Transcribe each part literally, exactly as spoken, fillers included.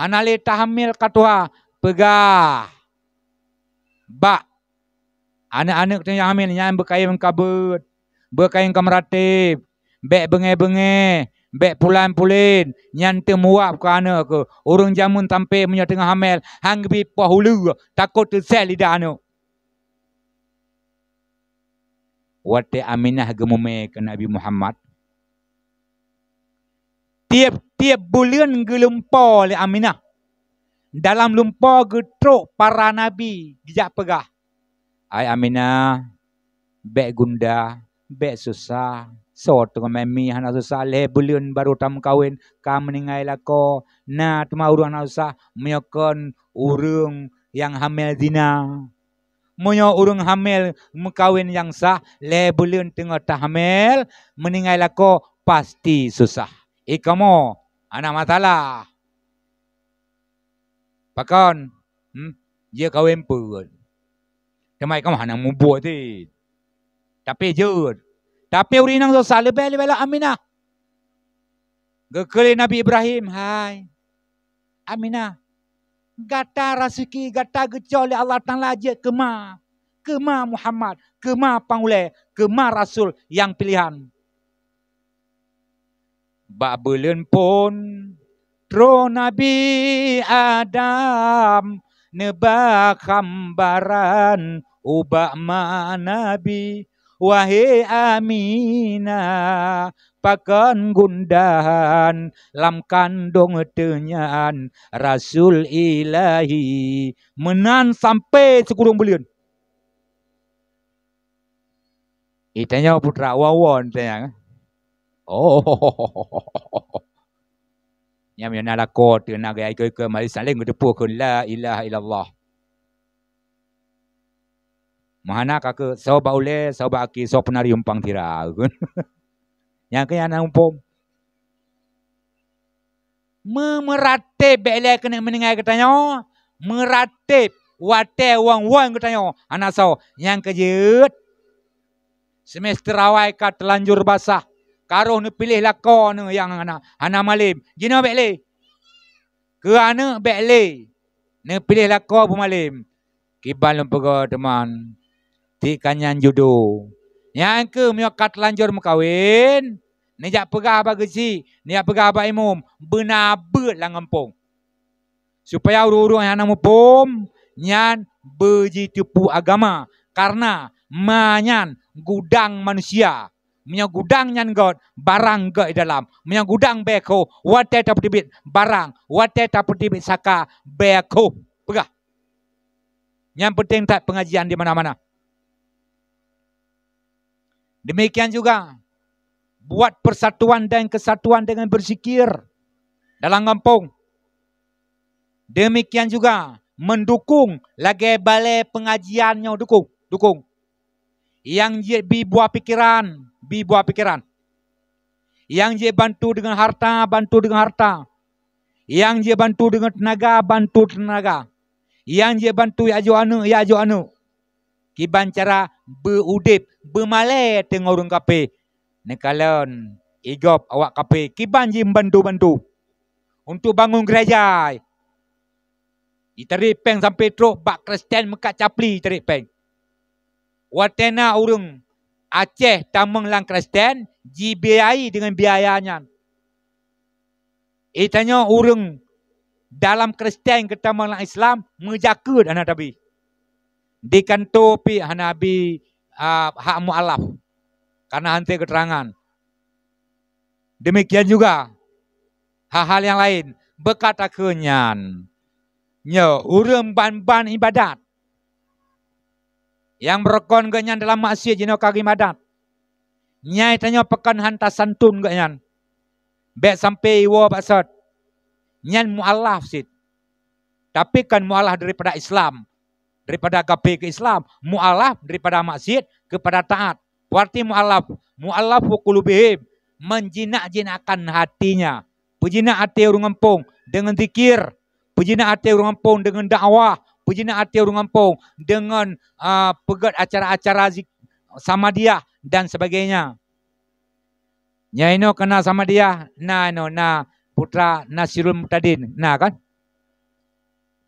hana lé tahamil ka tuha, peugah bak aneuëk-aneuëk tanyoe nyang hamil, nyan beukayém ka beuet, beukayém ka meuratéb, bék beungéh-beungéh, bék pulan-pulen, nyan teumuwab keu aneuëk keuh. Ureuëng jameun sampé meunyoe teungoh hamil, han geubi poh uleue, takot teusét lidah aneuëk. Watée Aminah geumumé keu Nabi Muhammad, tieb-tieb buleuen geulumpo lé Aminah. Dalam lumpo geutrok para nabi geujak peugah, "Hai Aminah, bék gundah, bék susah. Soe teungoh mami hana susah, lhée buleuen barô tameukawen, ka meuninggai lakoe. Na teuma ureuëng hana susah, meunyoe kon ureuëng nyang hamil zina." Meunyoe ureuëng hamil meukawen nyang sah, lhée buleuen teungoh tahamil, meuninggai lakoe, pasti susah. I kamoe hana masalah. Pakon? Hmm? Jeuet kawen peuet. Teuma i kamoe hana mubuet cit. Tapi jeuet. Tapi ureuëng inong susah leubeh-leubeh lom Aminah. Geukheun lé Nabi Ibrahim, "Hai Aminah, gata raseuki gata geucok lé Allah Taala jeuet keu ma, keu ma Muhammad, keu ma pangulée, keu ma rasul nyang piléhan." Bak buleuen phon, troh Nabi Adam neuba gambaran ubak ma Nabi, "Wahé Aminah, pakon gundahan lam kandong teunyan Rasul Ilahi." Meunan sampai sikureueng buleuen. Eh, tanyoe putra won-won tanyang. Oh. Nyang meunyoe na lakoe teuh na gaya ikeue-ikeue mari saléng geuteupue kheun la ilaha illallah. Meuhana ka keu soe bak ulée, soe bak aki, soe peunari umpang sira. Nyang keu nyan na muphom. Me-, meuratéb bék lé keuneuk meuninggai geutanyoe, meuratéb watée won-won geutanyoe hana soe nyang keu jeuet. Semester awai ka teulanjur basah, ka roh neupiléh lakoe neuh nyang hana, hana malem. Jinoe bék lé. Keu aneuëk bék lé neupiléh lakoe beumalem. Kiban lôn peugah teuma, tieb ka nyan judo. Nyang keuh meunyoe ka teulanjur meukawen, neujak peugah bak geuchik, neujak peugah bak imum, beuna beuet lam gampông. Supaya ureuëng-ureuëng nyang hana muphom nyan beujiteupeu agama, kareuna ma nyan gudang manusia. Meunyoe gudang nyan gét, barang gét di dalam. Meunyoe gudang bèe kho, watèe tapeuteubiet barang, watèe tapeuteubiet saka, bèe kho. Peugah. Nyang penting that pengajian di mana-mana. Demikian juga, buat persatuan dan kesatuan dengan berzikir dalam gampông. Demikian juga, mendukung lagèe balè pengajian nyoe, dukung, dukung. Nyang jeuet bi buah pikeran, bi buah pikeran. Nyang jeuet bantu deungon harta, bantu deungon harta. Nyang jeuet bantu deungon teunaga, bantu teunaga. Nyang jeuet bantu jak jok aneuk, jak jok aneuk. Kiban cara beu-udép, beumalèe teungoh ureueng kafé. Neukalon, i gob awak kafé, kiban jih bantu-bantu. Untuk bangun gereja, jitarék pèng sampai trôk bak Kristen meukat capli jitarék pèng. Watèe na ureueng Aceh tamong lam Kristen, jibiayai deungon biaya nyan. Eh, tanyoe ureueng dalam Kristen geutamong lam Islam, meujakeuet hana tabi. Di kantô pih hana bi, a, hak mualaf, kareuna hana teuh keuteurangan. Demikian juga hal-hal nyang laén, beukata kheun nyan. Nyoe, ureueng ban-ban ibadat. Nyang meurukon geuh nyan dalam maksiet jinoe ka geuibadat. Nyan tanyoe pakon han tasantun geuh nyan. Bèk sampai iwoe bak sot. Nyan mualaf cit. Tapi kon mualaf daripada Islam, daripada kafé keu Islam, mualaf daripada maksiet keupada taat. Berarti mualaf, mualaf qulubihim, menjinak-jinakkan hatinya. Peujinak até ureueng gampông deungon zikir, peujinak até ureueng gampông deungon dakwah, peujinak até ureueng gampông deungon, a, peugèt acara-acara zik-, Samadiyah dan sebagainya. Nyan inoe ka na Samadiyah, na inoe na Putra Nasirul Muhtadin, na kan?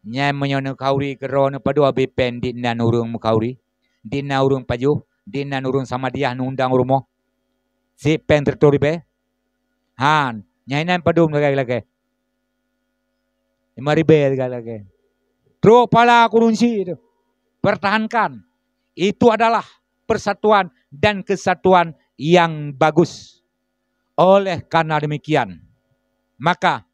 Nyan meunyoe neukhauri keudroe neupadoh abéh péng, di nan ureuëng mukhauri, di nan ureuëng pajoh, di nan ureuëng Samadiyah neuundang u rumoh. Sit péng teureutôh ribée. Han, nyan inan padum lagée-lagée. Lima ribée lagée-lagée. Trok pala kurunsi tu. Pertahankan. Itu adalah persatuan dan kesatuan yang bagus. Oleh karena demikian, maka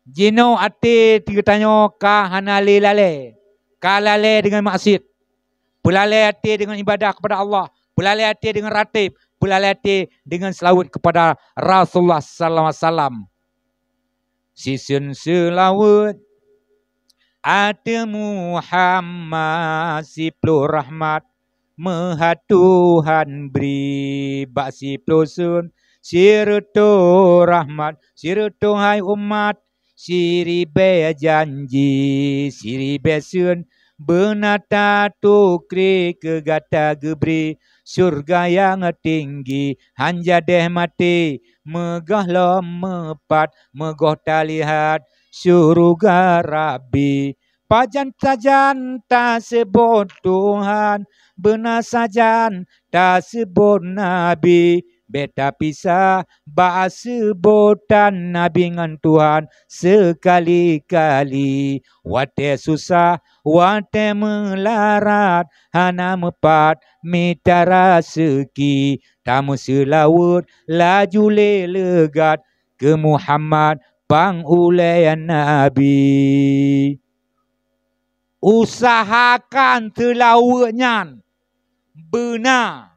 jinoe até geutanyoe ka hana lé lalée, ka lalée deungon maksiet, peulalée até deungon ibadah kepada Allah, peulalée até deungon ratib, peulalée até deungon seulaweuet kepada Rasulullah sallallahu alaihi wasallam. Siseun seulaweuet ateueh Muhammad, siploh rahmat meuhat Tuhan bri. Bak siploh seun sireutôh rahmat, sireutôh hai umat, siribée janji, siribée seun beuna tatukri keu gata geubri. Syurga nyang tinggi han jadeh maté, meugohlom meupat, meugoh talihat syurga Rabbi. Pajan sajan taseubot Tuhan, beuna sajan taseubot Nabi. Bék tapisah bak seubotan Nabi ngon Tuhan seukali-kali. Watée susah, watée meularat, hana meupat mita raseuki, tameuseulaweuet laju lé leugat keu Muhammad pang ulée Nabi. Usahakan seulaweuet nyan beuna,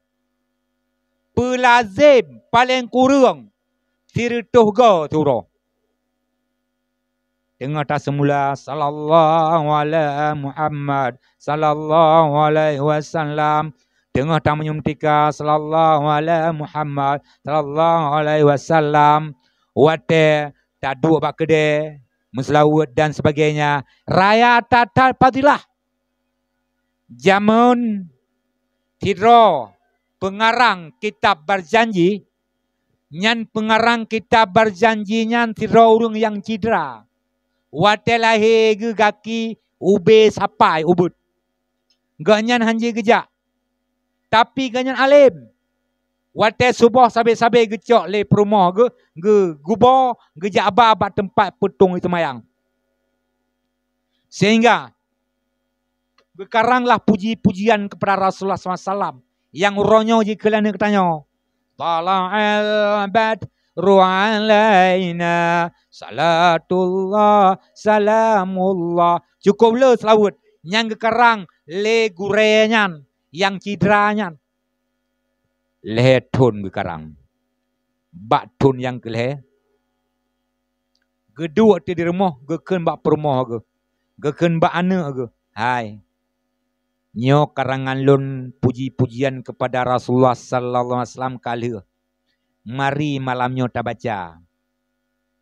peulazem paleng kureueng sireutôh goe siuroe. Teungoh taseumula, "Sallallahu ala Muhammad, sallallahu alaihi wasallam." Teungoh tamanyum tika, "Sallallahu ala Muhammad, sallallahu alaihi wasallam." Watée taduek bak keudée, meuseulaweuet dan sebagainya, raya that-that fadilah. Jameun sidroe peungarang kitab Barjanji, nyan peungarang kitab Barjanji nyan sidroe ureuëng nyang cidra. Watée lahé geuh gaki ubé sapai ubeuet. Gobnyan han jeuet geujak, tapi gobnyan além. Watée suboh sabe-sabe geucok lé peurumoh geuh, geugubo, geujak ba bak teumpat peutong jiseumayang. Sehingga geukaranglah puji-pujian kepada Rasulullah sallallahu alaihi wasallam, nyang uroe nyoe jikheun lé geutanyoe, "Tala'al badru alaina, salatullah salamullah." Cukup le seulaweuet nyang geukarang lé gurée nyan, nyang cidra nyan. Lhée thon geukarang. Bak thon nyang keulhée, geuduek teuk di rumoh, geukheun bak peurumoh geuh, geukheun bak aneuëk geuh, "Hai, nyoe karangan lôn puji-pujian kepada Rasulullah sallallahu alaihi wasallam ka lheueh. Mari malam nyoe tabaca.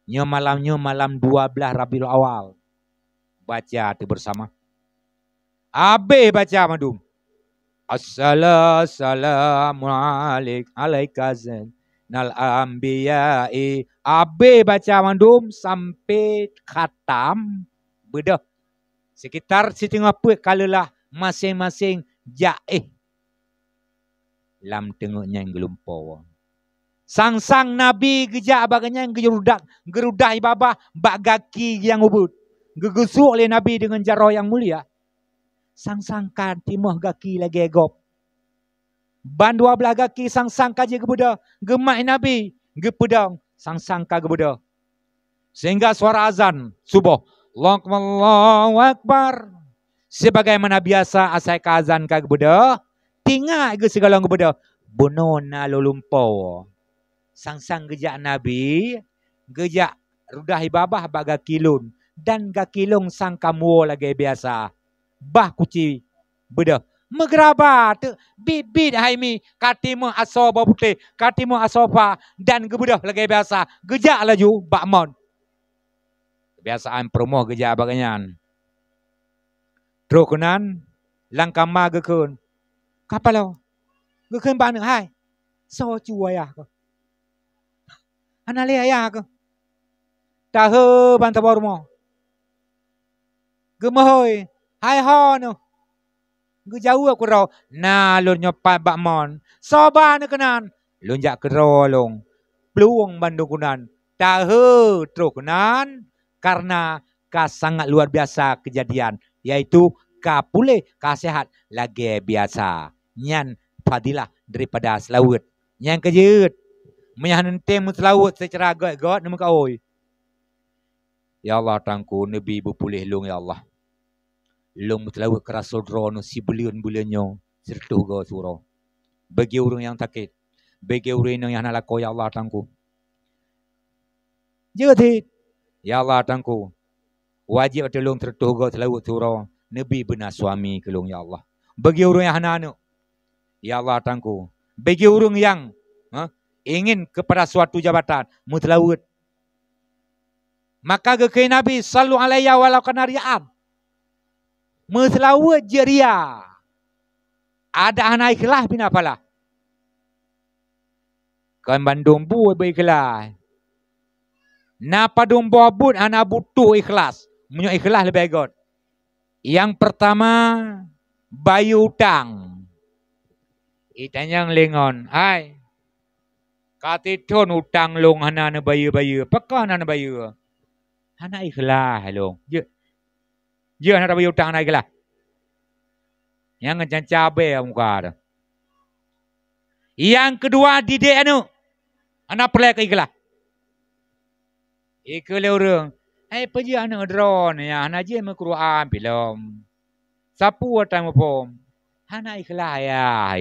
Nyoe malam nyoe malam dua blaih Rabiul Awal. Baca teuk beusama." Abéh baca mandum. "Assalamu alaik-, alaika zainal anbiya'i." Abéh baca mandum sampai khatam, beudôh. Sekitar siteungoh peuet ka leulah, maséng-maséng jak éh lam teungeut nyan geulumpoe. Sang-sang Nabi geujak bak gobnyan geurudah, geurudah ié babah bak gaki nyang ubit, geugeusuek lé Nabi deungon jaroe nyang mulia. Sang-sang ka timoh gaki lagée gob. Ban dua blaih gaki sang-sang ka jeuet geubeudôh, geumat Nabi, geupeudong, sang-sang ka geubeudôh. Sehingga suara azan suboh, "Allahu Akbar, Allahu Akbar." Sebagaimana biasa asai ka azan ka geubeudôh, tingat geuh sigohlom geubeudôh, "Bunoe na lôn lumpoe." Sang-sang geujak Nabi, geujak rudah ié babah bak gaki lôn, dan gaki lôn sang ka muwoe lagée biasa. Bah kuci beudôh. Meugeuraba teuk, bit-bit hai mi, ka timoh asoe boh putéh, ka timoh asoe pha, dan geubeudôh lagée biasa. Geujak laju bak mon. Kebiasaan peurumoh geujak bak gobnyan. Troh keunan, lam kama geukheun, "Kapaloe?" Geukheun bak aneuëk, "Hai, soe cu ayah keuh?" "Hana lé ayah keuh." "Taheu ban saboh rumoh." Geumeuhôi, "Hai ho neuh?" Geujaweueb keudroe, "Na lôn nyoe pat bak mon." "Soe ba neukeunan?" "Lôn jak keudroe lôn." Plueng bandum keunan, taheu troh keunan, karena ka sangat luar biasa keujadian, yaitu ka puléh, ka seuhat lagée biasa. Nyan fadilah daripada seulaweuet. Nyang keujeuet, meunyoe hana teuntée meuseulaweuet seucara gét-gét, neumeukaôi. "Ya Allah, Tuhanku, neubi beupuléh lôn, ya Allah. Lôn meuseulaweuet keurasoe droeneuh sibuleuen-buleuen nyoe, sireutôh goe siuroe. Bagi ureuëng nyang sakét, bagi ureuëng inong nyang hana lakoe, ya Allah, Tuhanku." Jeuet cit, "Ya Allah, Tuhanku, wajéb ateueh lôn sireutôh goe seulaweuet siuroe, neubi beuna suami keu lôn, ya Allah. Bagi ureuëng nyang hana aneuëk, ya Allah, Tuhanku, bagi ureuëng nyang, ha, ingin kepada suatu jabatan, meuseulaweuet." Maka geukheun Nabi, "Sallu alayya walau kana riaan." Meuseulaweuet jeuet ria. Adak hana ikhlas pih na pahala. Kon bandum buet beuikhlas. Na padum boh buet hana butuh ikhlas. Meunyoe ikhlas leubeh gét. Nyang peurtama, bayeue utang. Itanyong lé ngon, "Hai, ka teuthon utang lôn hana neubayeue-bayeue. Pakon hana neubayeue?" "Hana ikhlas lôn." Jeuet. Jeuet hana tabayeue utang hana ikhlas. Nyang ngon canca abée muka teuh. Nyang keudua, didik aneuëk. Hana peureulée keu ikhlas. Ikeu lé ureuëng, "Hai, peue jeuet aneuëk droeneuh nyan hana jeuet meukuruan pih lom? Sapeue tan muphom?" "Hana ikhlas, ayah."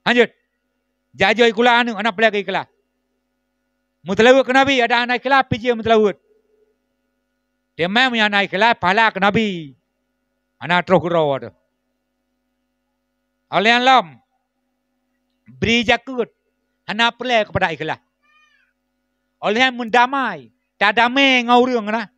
Lanjut. Jak jok sikula aneuëk, hana peureulée keu ikhlas. Meuseulaweuet keu Nabi, adak hana ikhlas, pih jeuet meuseulaweuet. Teuma meunyoe hana ikhlas, pahala keu Nabi. Hana troh keudroe teuh. Óh lheueh nyan lom, bri jakeuet, hana peureulée keupada ikhlas. Óh lheueh nyan meudamai, tadamé ngon ureuëng na.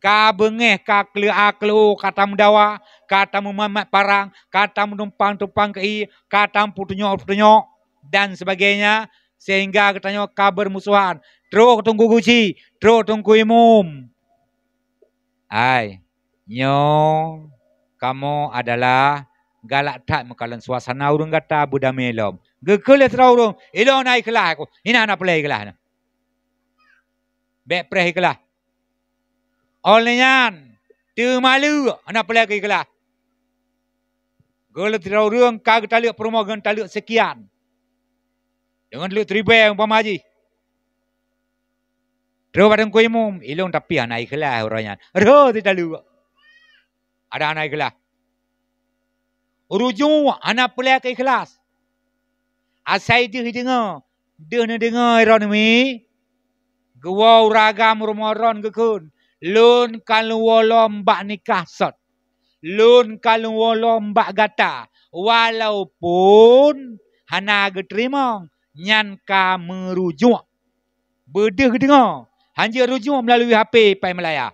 Ka beungéh, ka kleu-a kleu-o, ka tameudawa, ka tameumat-mat parang, ka tameutumpang-tumpang keu ié, ka tameuputunyok-putunyok, dan sebagainya, sehingga geutanyoe ka beurmusohan. Trok Teungku Guci, trok Teungku Imum. Hai, nyoe kamoe adalah galak that meukalon suasana ureuëng gata beudamé lom. Geukheun lé sidroe ureuëng, "Ilôn na ikhlas, inan na peureulée ikhlas na." Bék preh ikhlas. Óh lheueh nyan, teumaleuek, hana peureulée keu ikhlas. Geukheun lé sidroe ureuëng ka geutaleuek peurumoh, geukheun taleuek seukian. Deungon taleuek siribée umpama jih. Trok bak Teungku Imum, "Ilôn tapi hana ikhlas uroe nyan." Rhot sitaleuek. Adak hana ikhlas. Rujuk hana peureulée keu ikhlas. Asai deuh deungoe, deuh neudeungoe droeneuh mi, geuwoe ureuëng agam rumoh droeneuh geukheun, "Lôn ka lôn woe lom bak nikah sot. Lôn ka lôn woe lom bak gata, walaupun hana geuteurimong, nyan ka meurujuk." Beudeuh geudeungoe, hanjeuet rujuk meulalu H P pai meulaya.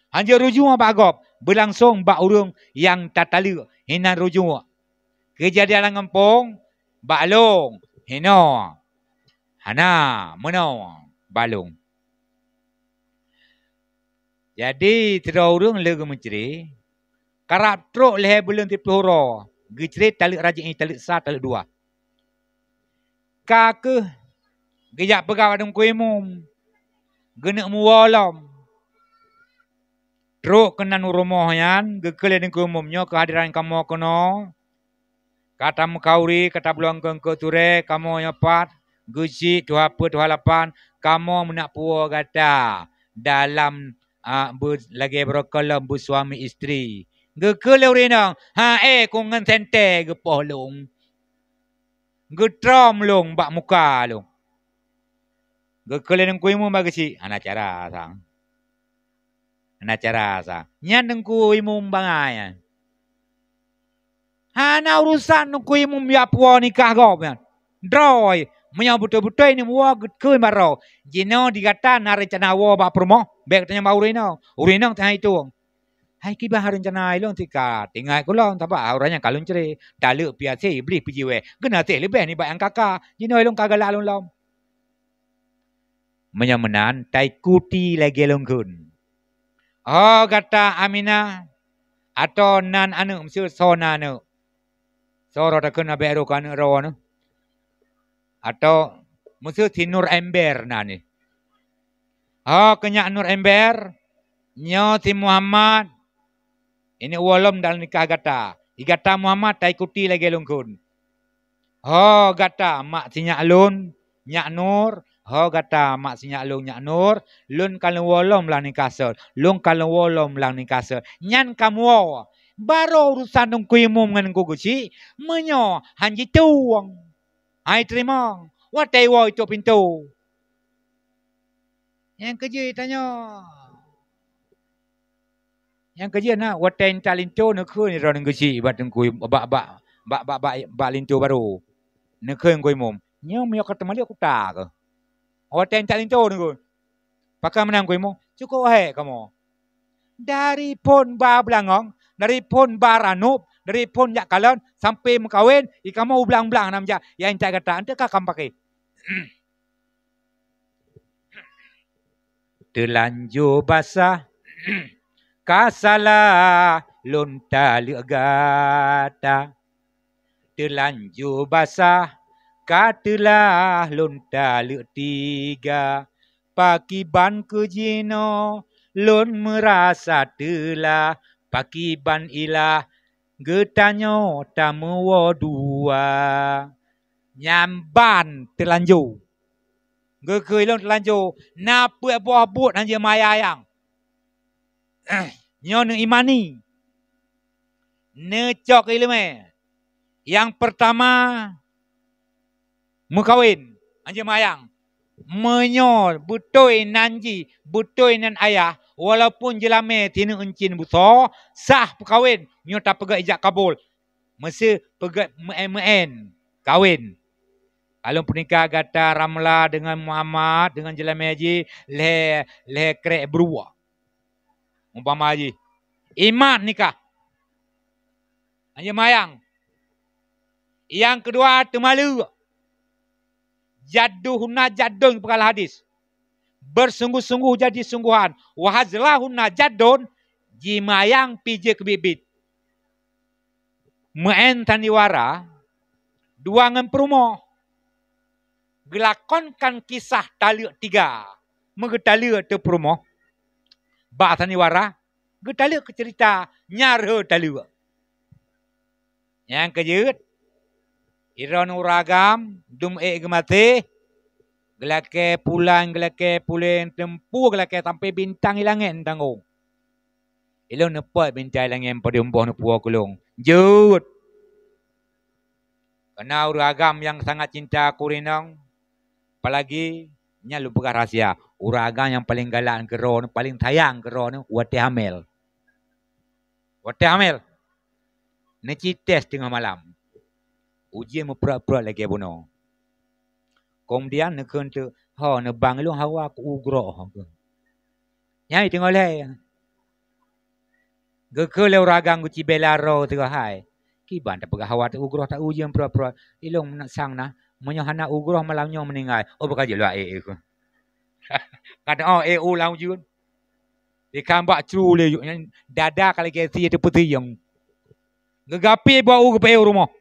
Hanjeuet rujuk bak gob, beulangsong bak ureuëng nyang tataleuek, hinan rujuk. Keujadian lam gampông, bak lôn, hinoe. Hana, meunoe, bak lôn. Jadi, sidroe ureuëng lé geumeucre, karab trok lhée buleuen siplôh uroe, geucre taleuek rajeuk ié, taleuek sa, taleuek dua. Ka kheueh geujak peugah bak Teungku Imum, geuneuk meuwoe lom. Trok keunan u rumoh nyan, geukheun lé Teungku Imum, "Nyoe keuhadiran kamoe keunoe, ka tameukauri, ka tabloe eungkôt-eungkôt turée, kamoe nyoe pat, geuchik tuha peuet tuha lapan, kamoe meunak puwoe gata dalam, a, beu-, lagée baroe kalon beusuami istri." Geukheun lé ureuëng inong, "Ha éh, ku ngon sentée geupoh lôn. Geutrom lôn bak muka lôn." Geukheun lé Teungku Imum bak geuchik, "Hana cara sang. Hana cara sang." Nyan Teungku Imum bangai nyan. Hana urusan Teungku Imum jak puwoe nikah gob nyan. Droe, meunyoe beutôi-beutôi neumuwoe geukheun bak droe, "Jinoe di gata na reuncana woe bak peurumoh, bék tanyong bak ureuëng inong. Ureuëng inong teuhai tueng." "Hai kiban reuncana ilôn tika, teuingat keu lôn, sabab uroe nyan ka lôn cre, taleuek pih até, Iblih pih jiwée, geunaséh leubeh nibak nyang ka-ka. Jinoe ilôn ka galak lôn lom." Meunyoe meunan, taikuti lagée lôn kheun. Ho gata Aminah, atau nan aneuk, meuseu soe na aneuk. Soe roh takheun abéh roh keu aneuk droe nyoe. Atau meuseu si Nur Ember na nyoe. Ho keu nyak Nur Ember, nyoe si Muhammad, ini uwoe lom dan nikah gata. I gata Muhammad taikuti lagée lôn kheun. Ho gata mak sinyak lôn, nyak Nur, ho gata mak sinyak lôn, nyak Nur, lôn ka lôn woe lom lam nikah sot, lôn ka lôn woe lom lam nikah sot. Nyan ka muwoe, barô urusan Teungku Imum ngon Teungku Geuchik, meunyoe han jitueng, han jiteurimong, watée woe itôp pintoe. Nyang keujeuet tanyoe. Nyang keujeuet na, watée intat linto neukheun droeneuh geuchik bak teungku, bak, bak, bak linto barô. Neukheun Teungku Imum, "Nyoe meunyoe ka teumaleuek kuta keuh." Watée intat linto neukheun, "Pakon meunan Teungku Imum?" "Cukôp hék kamoe. Dari phon ba beulangöng, dari phon ba ranub, dari phon jak kalon, sampai meukawen, i kamoe u blang-blang na meujak, nyang intat gata, eunteuk ka kam paké." Teulanjô basah, ka salah lôn taleuek gata. Teulanjô basah, ka teulah lôn taleuek tiga. Pakiban keu jinoe lôn meurasa teulah, pakiban ilah geutanyoe tameuwoe dua. Nyan ban teulanjô. Geukheun lôn teulanjô, na peuet boh buet hanjeuet mayang. Nyoe neuimani, neucok iéleumé. Nyang peurtama, meukawen, hanjeuet mayang. Meunyoe beutôi nan jih, beutôi nan ayah, walaupun jeulamé sineuk euncien beusoe, sah peukawen, nyoe tapeugah ijab kabul. Meuseu peugét meuén-meuén kawen. Ka lôn peunikah gata Ramla deungon Muhammad deungon jeulamé jih lhée, lhée krék bruek. Umpama jih, imat nikah. Hanjeuet mayang. Nyang keudua teumaleuek. Jadduhunna jaddun peugah lam hadis. Bersungguh-sungguh jadi sungguhan. Wa hazluhunna jaddun, jimayang pih jeuet keubiet-biet. Meuén sandiwara dua ngon peurumoh. Geulakonkan kisah taleuek tiga. Meugeutaleuek teuk peurumoh. Bak sandiwara, geutaleuek keu ceurita nyan rhot taleuek. Nyang keujeuet, droeneuh ureueng agam dum ék geumaté, geulakée pulan, geulakée puléng, teumpu geulakée sampoe bintang i langét neutanggong. Ilôn neupot bintang i langét padum boh neupuwoe keu lôn. Jeuet! Kareuna ureueng agam nyang sangat cinta keu ureueng inong, apalagi nyan lôn peugah rahsia, ureueng agam nyang paleng galak keu droeneuh, paleng sayang keu droeneuh watée hamé. Watée hamé, neuci tes teungoh malam. Uji meuprot-prot lagée bunoe. Keumudian neukheun teuk, "Ho, neubang lôn hawa keu ugroe." Nyan teungoh lhée. Geukheun lé ureueng agam geucibela droe sigoe, "Hai, kiban tapeugah hawa teuugroe, ta uji meuprot-prot. Ilôn meunak sang na, meunyoe hana ugroe malam nyoe meuninggai, oh beuka jeuet lôn ék." Ka teu'oh ék u lam ujeuen. Ikan bak cru lé yuk nyan, dada ka lagée sie teupeutiyong. Geugapi bak u geupeu rumoh.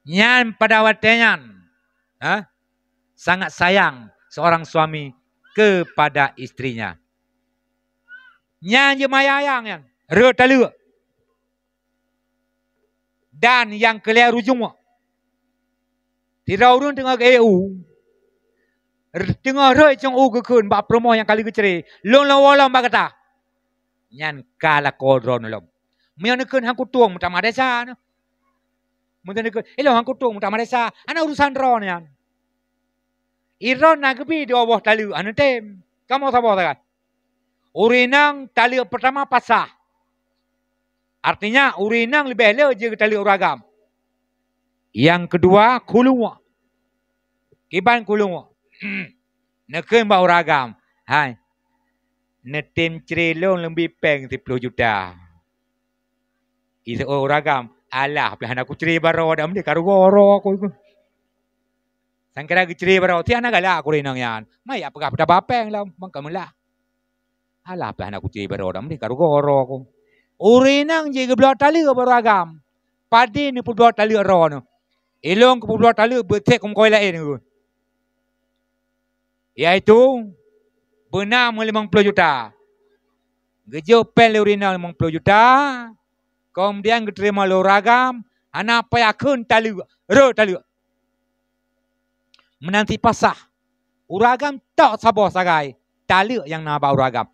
Nyan pada watée nyan, ha? Sangat sayang seorang suami kepada istrinya. Nyan jeuet mayang-mayang nyan, rhot taleuek. Dan nyang keu lhée rujung, sidroe ureuëng teungoh geu-ék u, teungoh rhot cong u geukheun bak peurumoh nyang ka lheueh geucre, "Lôn lôn woe lom bak gata." Nyan ka lakoe droeneuh lom. Meunyoe neukheun han kutueng meutamah desya nyoe. Meunyoe neukheun, "Ilôn han kutueng meutamah desya," hana urusan droeneuh nyan. Droeneuh na geubi dua boh taleuek hana tem. Kamoe saboh sagai. Ureuëng inong taleuek peurtama pasah. Artinya, ureuëng inong leubeh le jeuet geutaleuek ureuëng agam. Nyang keudua, khulu'. Kiban khulu'? Neukheun bak ureuëng agam, "Hai, neutem cre lôn leubeh péng siploh juta." Iseuôt ureuëng agam, "Alah, pih hana kucre baroe, dan meundi ka rugoe uroe ku." Sangkira geucre baroe, tiang na galak ureuëng inong nyan. Ma jak peugah peutaba péng lom, mangka meulah. Alah, pih hana kutem baroe dah, meusti ka rugoe roe ku. Ureueng inong jih geubloe taleuek bak ureueng agam. Padé neupeubloe taleuek droeneuh. Ilôn kupeubloe taleuek beutek keu meukawen laén ku. Yaitu beuna meulimong ploh juta. Geujok péng lé ureueng inong limong ploh juta, keumudian geuteurimong lé ureueng agam, hana payah kheun taleuek, rhot taleuek. Meunan cit pasah, ureueng agam tok saboh sagai, taleuek nyang na bak ureueng agam.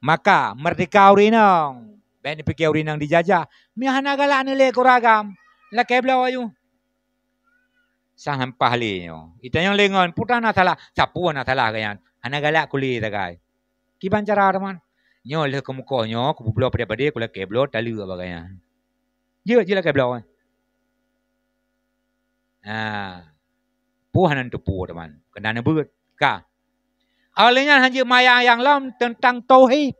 Maka, meurdeka ureueng inong, bék neupike ureueng inong dijajah, meunyoe hana galak neuh lé keu ureueng agam, lakée bloe aju. Sang hampah lé nyoe. Itanyong lé ngon, peue na salah? Sapeue na salah gobnyan? Hana galak keu lé sagai. Kiban cara teuma? Nyoe lheueh keu mukoh nyoe, kupeubloe padé-padé, kulakée bloe taleuek bak gobnyan. Jeuet jilakée bloe. Nah, peue hana neuteupeue teuma? Keunan neubeuet. Ka. Óh lheueh nyan hanjeuet meuayang-ayang lom teuntang tauhid.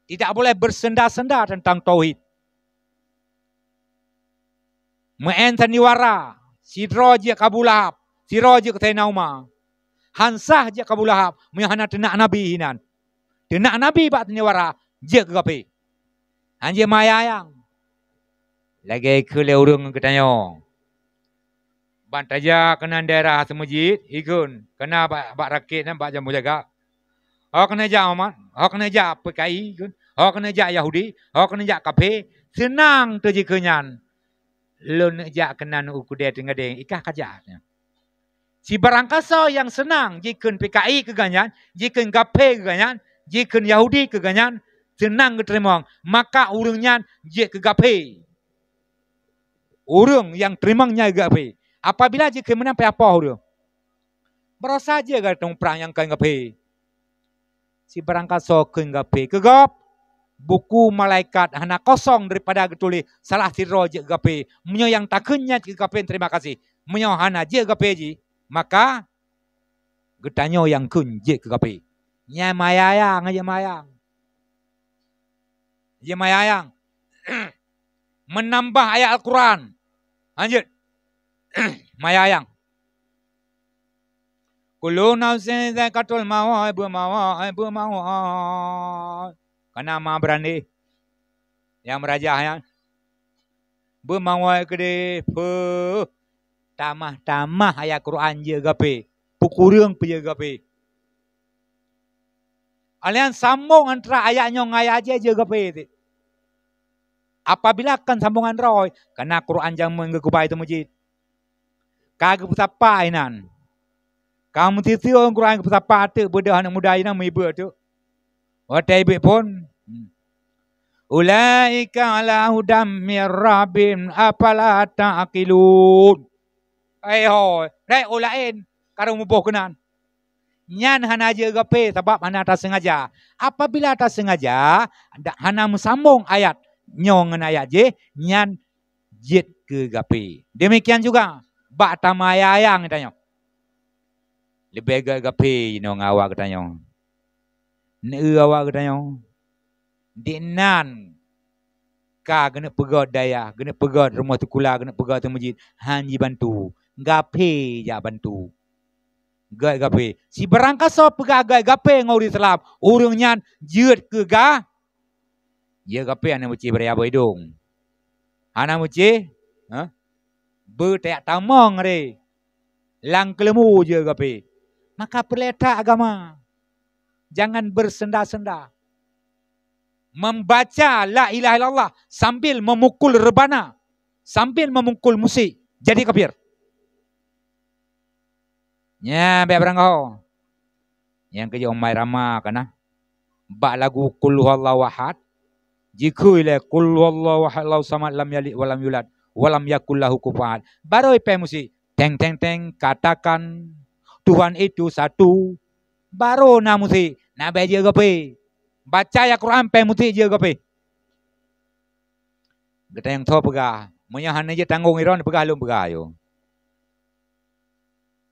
Tidak boleh bersenda-senda teuntang tauhid. Meu'en sandiwara, sidroe jeuet keu Abu Lahab, sidroe jeuet keu Saidina Umar. Han sah jeuet keu Abu Lahab, meunyoe hana teunak Nabi hinan. Teunak Nabi bak sandiwara, jeuet keu kafé. Hanjeuet meuayang-ayang. Lagée keu lé ureueng geutanyoe. Ban tajak keunan daerah Seumeujiet, ikheun, keunan bak, bak rakét nyan, bak jambu jaga. Ho keuneuk jak umat, ho keuneuk jak P K I, ikheun, ho keuneuk jak Yahudi, ho keuneuk jak kafé, seunang teuh jikheun nyan. Lôn neuk jak keunan u keudée Teungadeng, i kah kajak nyan. Sibarang kasoe nyang seunang jikheun P K I keu gobnyan, jikheun kafé keu gobnyan, jikheun Yahudi keu gobnyan, seunang geuteurimong, maka ureueng nyan jeuet keu kafé. Ureueng nyang teurimong nyan geugapi. Apabila jikheun meunan payah poh ureueng. Barosa jeuet gata prang nyang kon geugapi. Sibarang kasoe kheun geugapi. Keu gob, buku malaikat hana kosong daripada geutuléh salah sidroe jeuet geugapi. Meunyoe nyang takheun nyan geugapi, terima kasih. Meunyoe hana jeuet geugapi jih, maka geutanyoe nyang kheun jeuet geugapi. Nyan meuayang-ayang, jeuet meuayang. Jeuet meuayang-ayang. Meunambah ayat Al-Quran. Lanjut. Meuayang-ayang. Kullu nafsin dzaiqatul maut, beumaut, beumaut. Kana ma beurani nyang meurajah nyan. Beumaut keudeh, peuh. Tamah-tamah ayat Quran jeuet geugapi. Peukureueng peue jeuet geugapi. Alian sambong antara ayat nyoe ngon ayat jih jeuet geugapi cit. Apabila kon sambongan droe, kana Quran jameun geukubai teumeujiet. Ka geupeusapa inan. Ka meusisiôn Quran geupeusapa teuk beudôh aneuëk muda inan meuibeuk teuk. Watée ibeuk phon, hmm. Ulaika ala hudam mir rabbihim afala ta'qilun. Hai ho, dai oh laén ka rhot muboh keunan. Nyan hana jeuet geugapi sabab hana taseungaja. Apabila taseungaja, dak hana meusambong ayat nyoe ngon ayat jih, nyan jeuet keu gapi. Demikian juga bak tameuayang-ayang geutanyoe. Leubeh gét gapi jinoe ngon awak geutanyoe. Neu awak geutanyoe. Diknan ka geuneuk peugét dayah, geuneuk peugét rumoh sikula, geuneuk peugét teumeujiet, han jibantu. Gapi jak bantu. Gét gapi. Sibarang kasoe peugah gét gapi ngon ureuëng Islam, ureuëng nyan jeuet keu ga-, jeuet gapi hana meucih bri abah idong. Hana meucih, ha? Beutayak tamong re. Lam keuleumu jeuet gapi. Maka peureulée that agama. Jangan bersenda-senda. Membaca la ilaha illallah sambil memukul rebana, sambil memukul musik, jadi kafir. Nya, bék beuranggoh. Nyang keujeuet umai rama kana. Bak lagu Qul huwallahu ahad, jikheun lé Qul huwallahu ahad, Allahu samad, lam yalid walam yulad, walam yakul lahu kufuwan ahad. Baru ipée musik, teng teng teng, katakan Tuhan itu satu. Baru na musik, na bék jeuet gapi. Baca ya Quran pée musik jeuet gapi. Geutanyoe tho peugah, meunyoe hana jeuet tanggong iron peugah lôn peugah yo.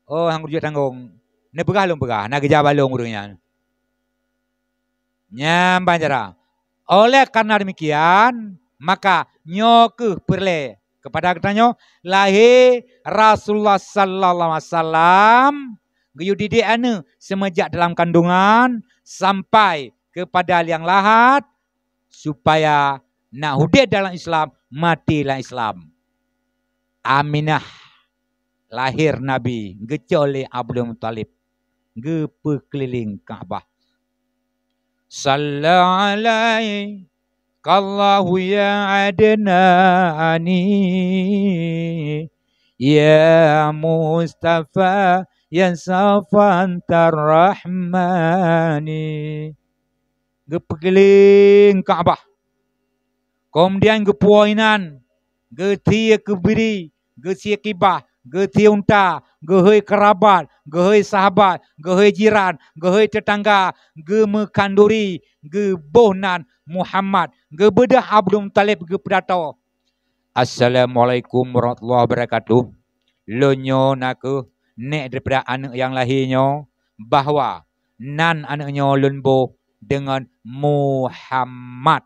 Oh, han jeuet tanggong, neupeugah lôn peugah, na geujak balong ureuëng nyan. Nyan ban cara. Oleh karena demikian, maka nyoe keuh peureulée kepada geutanyoe lahé Rasulullah sallallahu alaihi wasallam geuyue didik aneuëk seumeujak dalam kandungan sampai keupada nyang lahat, supaya na udeb dalam Islam, maté lam Islam. Aminah lahé Nabi geucok lé Abdul Muthalib, geupeukeulileng Ka'bah. Salla alaikallahu ya adnani, ya Mustafa, ya safan tarrahmani. Geupeukeulileng Ka'bah. Keumudian geupuwoe inan, geusie keubiri, geusie kibah, geusie unta, geuhôi keurabat, geuhôi sahabat, geuhôi jiran, geuhôi teutangga, geumeukhanduri, geuboh nan Muhammad, geubeudôh Abdul Muthalib geupidato. Assalamualaikum warahmatullahi wabarakatuh. Lôn nyoe nakeuh nék daripada aneuëk nyang lahé nyoe, bahwa nan aneuëk nyoe lôn boh deungon Muhammad.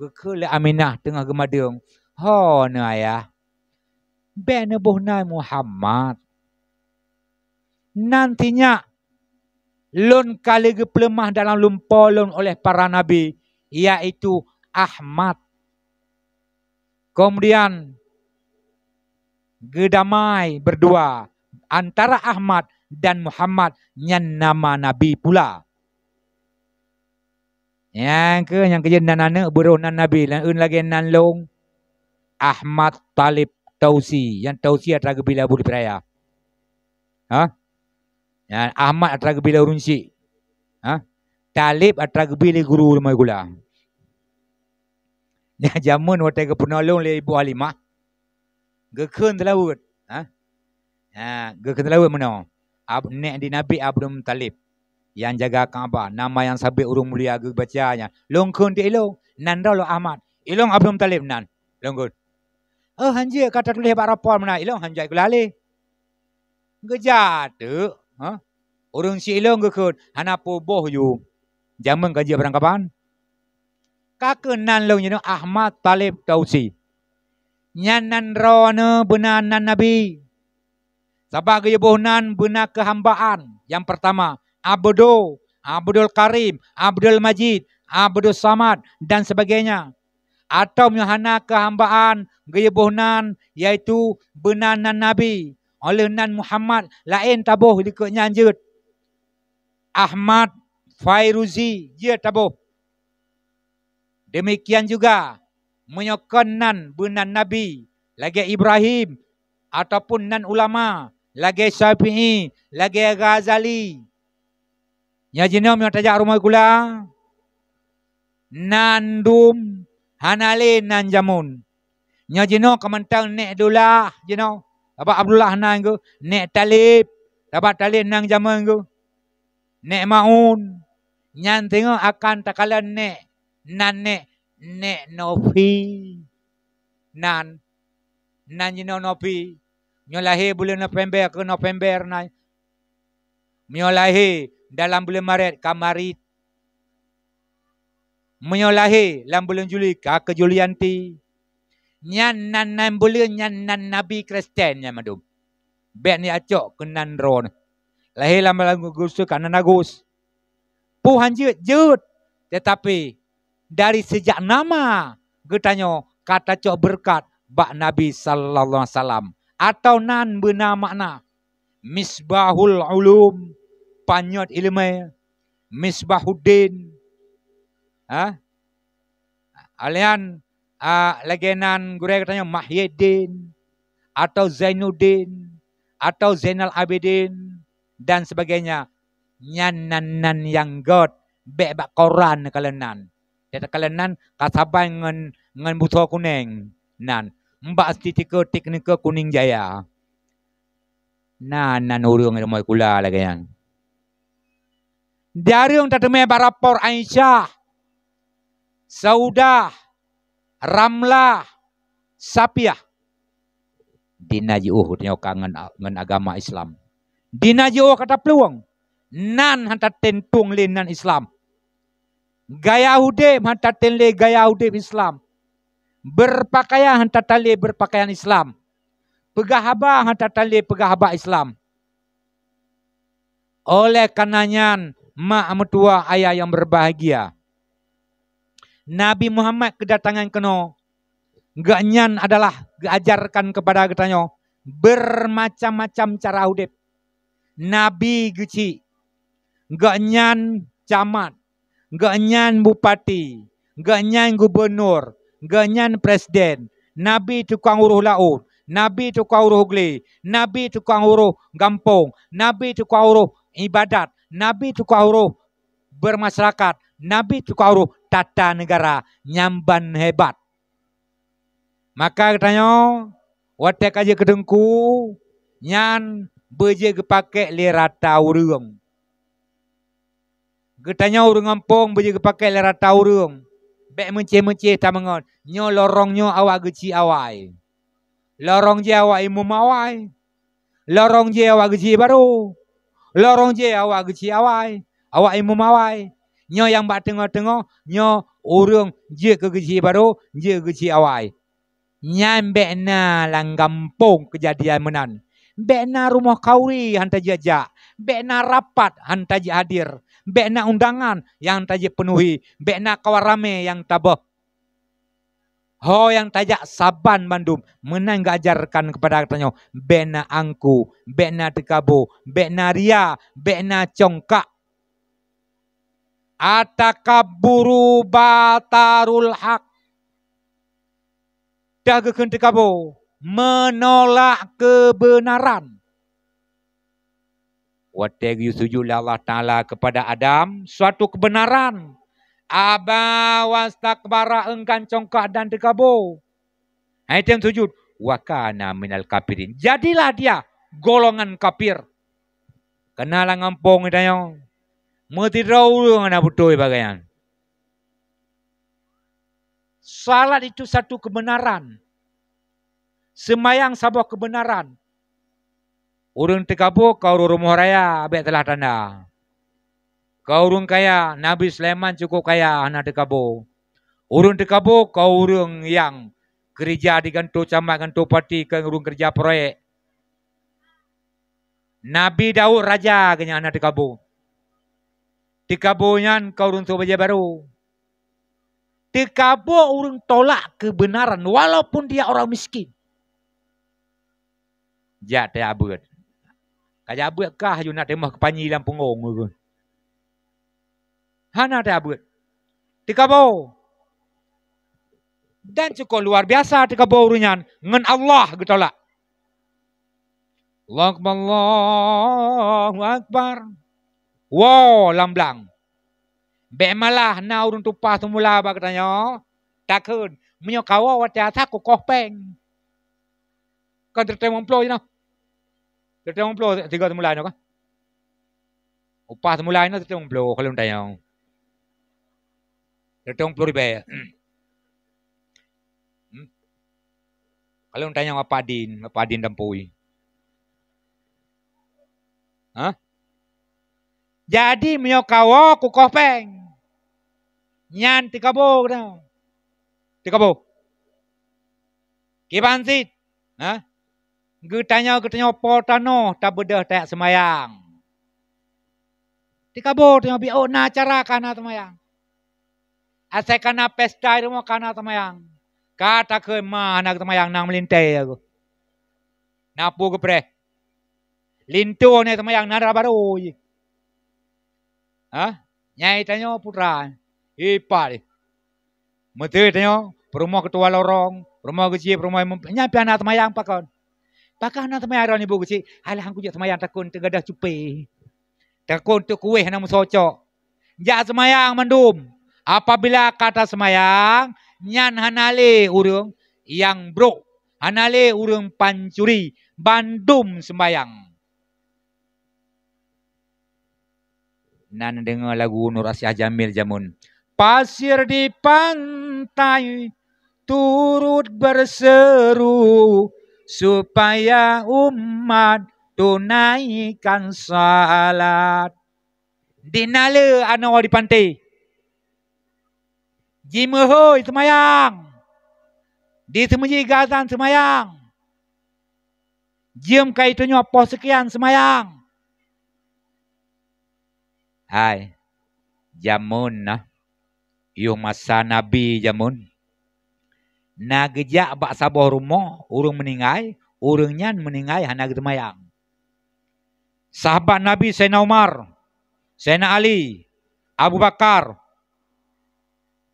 Geukheun lé Aminah teungoh geumadeueng, "Ho neuh ayah, bék neuboh nan Muhammad. Nan sinyak lôn ka lheueh geupeuleumah dalam lumpo lôn oleh para nabi, yaitu Ahmad." Keumudian geudamai beurdua antara Ahmad dan Muhammad, nyan nama nabi pula. Nyang keuh nyang keujeuet nan aneuëk beurôh nan nabi, laén lagée nan lôn, Ahmad Talib Tausi, nyang Tausi atra geubi lé Abu Dipraya. Ha? Nyan Ahmad atra geubi lé ureuëng syiek. Ha? Talib atra geubi lé guru rumoh sikula. Nyan jameun watée geupeunolong lé Ibu Halimah, geukheun teulaweuet. Ha? Ha, geukheun teulaweuet meunoe. Ab-, nék di Nabi Abdul Muthalib nyang jaga Ka'bah, nama nyang sabé ureuëng mulia geubaca nyan. Lôn kheun di ilong, nan droe lôn Ahmad. Ilong Abdul Muthalib nan. Lôn kheun. "Oh, hanjeuet ka tatuléh bak rapor meunan." Ilong hanjeuet geulaleh. Geujak teuk, ha? Ureuëng syiek ilong geukheun, hana peuboh yue. Jameun ka jeuet barangkaban. Ka keuh nan lôn jinoe Ahmad Talib Tausi. Nyan nan droeneuh beuna nan nabi. Sabab geuyue boh nan beuna keuhambaan. Nyang peurtama, Abdu, Abdul Karim, Abdul Majid, Abdus Samad, dan sebagainya. Atawa meunyoe hana keuhambaan, geuyue boh nan, yaitu beuna nan nabi. Óh lheueh nan Muhammad, laén taboh likot nyan jeuet. Ahmad Fairuzi jeuet taboh. Demikian juga, meunyoe kon nan beuna nabi, lagée Ibrahim, ataupun nan ulama, lagée Syafi'i, lagée Ghazali. Nyoe jinoe meunyoe tajak rumoh sikula, nan dum hana lé nan jameun. Nyoe jinoe ka mantong nék Dullah jinoe, sabab Abdullah nan geuh, nék Talib, sabab Talib nan jameun geuh, nék Maun. Nyan teungoh akan takalon nék, nan nék, nék Novi. Nan, nan jinoe Novi. Nyoe lahé buleuen November keu November nan. Meunyoe lahé dalam buleuen Maret ka Marit. Meunyoe lahé lam buleuen Juli ka keu Julianti. Nyan nan, nan buleuen nyan nan nabi Kristen nyan mandum. Bék neucok keu nan droeneuh. Lahé lam buleuen Agustus ka nan Agus. Peue han jeuet? Jeuet. Teutapi dari sijak nama geutanyoe ka tacok beureukat bak Nabi sallallahu alaihi wasallam, atawa nan beuna makna Misbahul Ulum, panyöt iéleumé, Misbahuddin, ha? Alian, a, lagée nan gurée geutanyoe Mahyiddin, atawa Zainuddin, atawa Zainal Abidin, dan sebagainya. Nyan nan, nan nyang göt, bék bak koran neukalon nan. Takalon nan ka saban ngon, ngon busoe kunéng nan, mbak stiker teknike Kuning Jaya. Na, nan ureuëng rumoh sikula lagée nyan. Jareueng tateumé bak rapor Aisyah, Saudah, Ramlah, Sapiah. Dina jiôh geutanyoe ka ngon, ngon agama Islam. Dina jiôh ka taplueng. Nan han tatém tueng lé nan Islam. Gaya udép han tatém lé gaya udép Islam. Beurpakaian han tatém lé beurpakaian Islam. Peugah haba han tatém lé peugah haba Islam. Oleh karena nyan, mak meutuwa ayah nyang berbahagia, Nabi Muhammad keudatangan keunoe, geuhnyan adalah geuajarkan keupada geutanyoe beumacam-macam cara udeb. Nabi geuchik, geuhnyan camat, geuhnyan bupati, geuhnyan gubunur, geuhnyan presiden, nabi tukang uroh laôt, nabi tukang uroh glé, nabi tukang uroh gampông, nabi tukang uroh ibadat, nabi tukang uroh bermasyarakat, nabi tukang uroh tata negara, nyan ban hebat. Maka geutanyoe watée ka jeuet keu teungku, nyan beujeuet geupakée lé rata ureuëng. Geutanyoe ureuëng gampông beujeuet geupakée lé rata ureuëng. Bék meucéh-meucéh tameungon, nyoe lorong nyoe awak geuchik awai. Lorong jih awak imum awai. Lorong jih awak geuchik barô. Lorong jih awak geuchik awai. Awak imum awai. Nyoe nyang bak teungoh-teungoh, nyoe ureuëng jeuet keu geuchik barô, jeuet keu geuchik awai. Nyan bék na lam gampông keujadian meunan. Bék na rumoh khauri han tajak-jak. Bék na rapat han tajak hadir. Bék na undangan nyang han tajak peunuhi. Bék na kawan ramé nyang taböh. Ho nyang tajak saban bandum meunan geuajarkan keupada geutanyoe, bék na angku, bék na teukabo, bék na ria, bék na congkak. Atakabburu batarul haq. Dah geukheun teukabo, meunolak keubeunaran. Watée geuyue sujut lé Allah Taala keupada Adam suatu keubeunaran, aba wastakbara, eungkan congkak dan teukabo. Hai tem sujut, wa kana minal kafirin. Jadilah dia golongan kafir. Keunalang gampông geutanyoe, meusidroe ureuëng hana beutôi bagainyan. Salat itu satu kebenaran. Seumayang saboh keubeunaran. Ureuëng teukabo ka ureuëng rumoh raya bék salah tanda. Ka ureuëng kaya, Nabi Sulaiman cukup kaya hana teukabo. Ureuëng teukabo ka ureuëng nyang keurija di gantoe camat, gantoe pati, keu ureuëng keurija proyek. Nabi Daud raja geuhnyan hana teukabo. Teukabo nyan ka ureuëng sôk bajée barô. Teukabo ureuëng tolak keubeunaran walaupun dia orang miskin. Jak tajak beuet. Ka jak beuet kah aju nak teumoh keupanyi lam punggong. Hana tajak beuet. Teukabo. Dan cukup luar biasa teukabo ureuëng nyan ngon Allah geutolak. Allahu Akbar, Allahu Akbar. Woe lam blang. Bék malah na ureuëng tumpah seumula bak geutanyoe, takheun, meunyoe kawoe watée asai kukoh péng. Kan teurimong ploh jinoe. Teurimong ploh tiga seumula nyoe kan? Upah seumula nyoe teurimong ploh kalau tanyong. Teurimong ploh ribée. Hmm? Kalau tanyong apa din, apa din dampui. Hah? Jadi meunyoe kawoe kukoh péng, nyan teukabo geutanyoe. Teukabo. Kiban cit, ha? Geutanyoe, geutanyoe po tanoh tabeudôh tajak seumayang. Teukabo tanyoe biôh na acara ka na seumayang. Asai ka na pesta di rumoh ka na seumayang. Ka takheun ma hana seumayang, na meulintée aku. Na peue geupreh. Linto nyan seumayang na dara barô jih. Hah? Nyai tanyoe putra. Ipat jih. Meuteue tanyoe, peurumoh keutua lorong, peurumoh geuchik, peurumoh imum, nyan pih hana seumayang pakon. Pakon hana seumayang droeneuh ibu geuchik? Alah, han kujak seumayang takon teugadah cupé. Takon teukueh hana meusoe cok. Jak seumayang mandum. Apabila ka taseumayang, nyan hana lé ureuëng nyang brok, hana lé ureuëng pancuri, bandum seumayang. Na neudeungoe lagu Nur Asyah Jamil jameun. Pasir di pantai turut berseru supaya umat tunaikan salat. Di na le anoe di panté. Jimeuhôi seumayang. Di seumeujih geuazan seumayang. Jeuem ka jitunyok poh seukian seumayang. Hai, jameun na, yoh masa Nabi jameun, na geujak bak saboh rumoh ureuëng meuninggai, ureuëng nyan meuninggai hana geuseumayang. Sahabat Nabi Saidina Umar, Saidina Ali, Abu Bakar,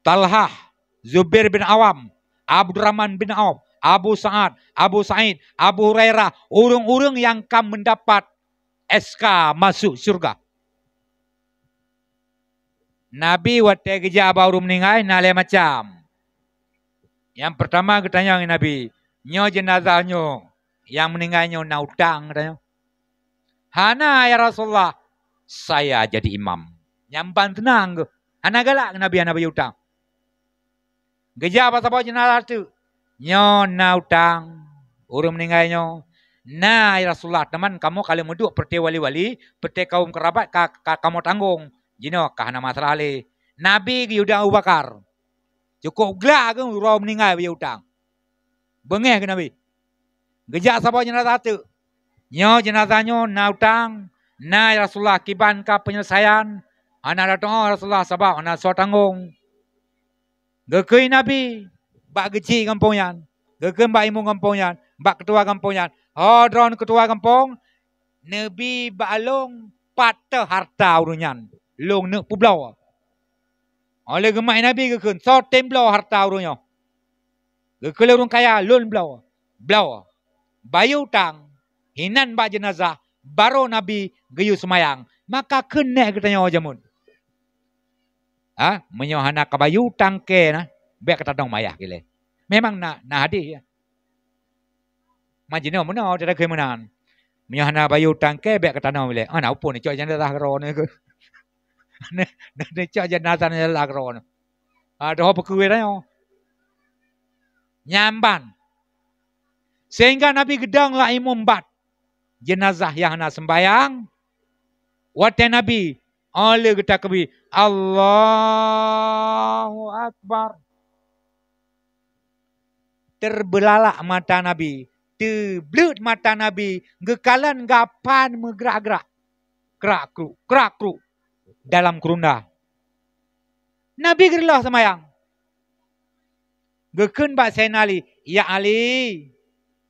Talhah, Zubair bin Awam, Abdurrahman bin Auf, Abu Sa'ad, Abu Sa'id, Abu Hurairah, ureuëng-ureuëng nyang ka meudapat S K masuk syurga. Nabi watée geujak bak ureuëng meuninggai na lhée macam. Nyang peurtama geutanyong lé Nabi, "Nyoe jeunazah nyoe, nyang meuninggai nyoe na utang?" geutanyong. "Hana, ya Rasulullah, saya jadi imam." Nyan ban teunang geuh. Hana galak Nabi hana bayeue utang. Geujak bak saboh jeunazah teuk, "Nyoe na utang ureuëng meuninggai nyoe." "Na, ya Rasulullah, teuma kamoe ka lheueh meuduek peureute wali-wali, peureute kaum keurabat ka, ka kamoe tanggong. Jinoe ka hana masalah lé." Nabi geuyue udang Abu Bakar. Cukôp glak geuh uroe meuninggai bayeue utang. Beungéh keu Nabi. Geujak saboh jeunazah teuk. "Nyoe jeunazah nyoe na utang, na, ya Rasulullah, kiban ka peunyeuleusayan?" "Hana, ya Rasulullah, sabab hana soe tanggong." Geukheun Nabi bak geuchik gampông nyan, geukheun bak imeum gampông nyan, bak keutua gampông nyan, "Ho droeneuh keutua gampông, neubi bak lôn pat teuh harta ureuëng nyan, lôn neuk peubloe." Óh lheueh geumat Nabi geukheun, "Soe tem bloe harta ureuëng nyoe?" Geukheun lé ureuëng kaya, "Lôn bloe." Bloe. Bayeue utang, hinan bak jeunazah, barô Nabi geuyue seumayang. Maka keuneuk geutanyoe jameun. Ha, meunyoe hana ka bayeue utang kée na, bék ka tadong mayah ilée. Memang na, na hadih, ya. Majinoe meunoe, teuka keu meunan. Meunyoe hana bayeue utang kée, bék ka tadong ilée. Hana upon icok jeunazah keudroe nyoe keuh. Hana, hana icok jeunazah nyoe keudroe nyoe. Adoh peue keu tanyoe. Nyan ban. Sehingga Nabi geudong lam imeum bat jeunazah nyang hana seumbayang. Watée Nabi, óh lheueh geutakbir, "Allahu Akbar." Teubeulalak mata Nabi, teubleuet mata Nabi, geukalon gapan meugrak-grak. Krak-kruk, krak-kruk. Dalam keurunda. Nabi geureuloh seumayang. Geukheun bak Saidina Ali, "Ya Ali,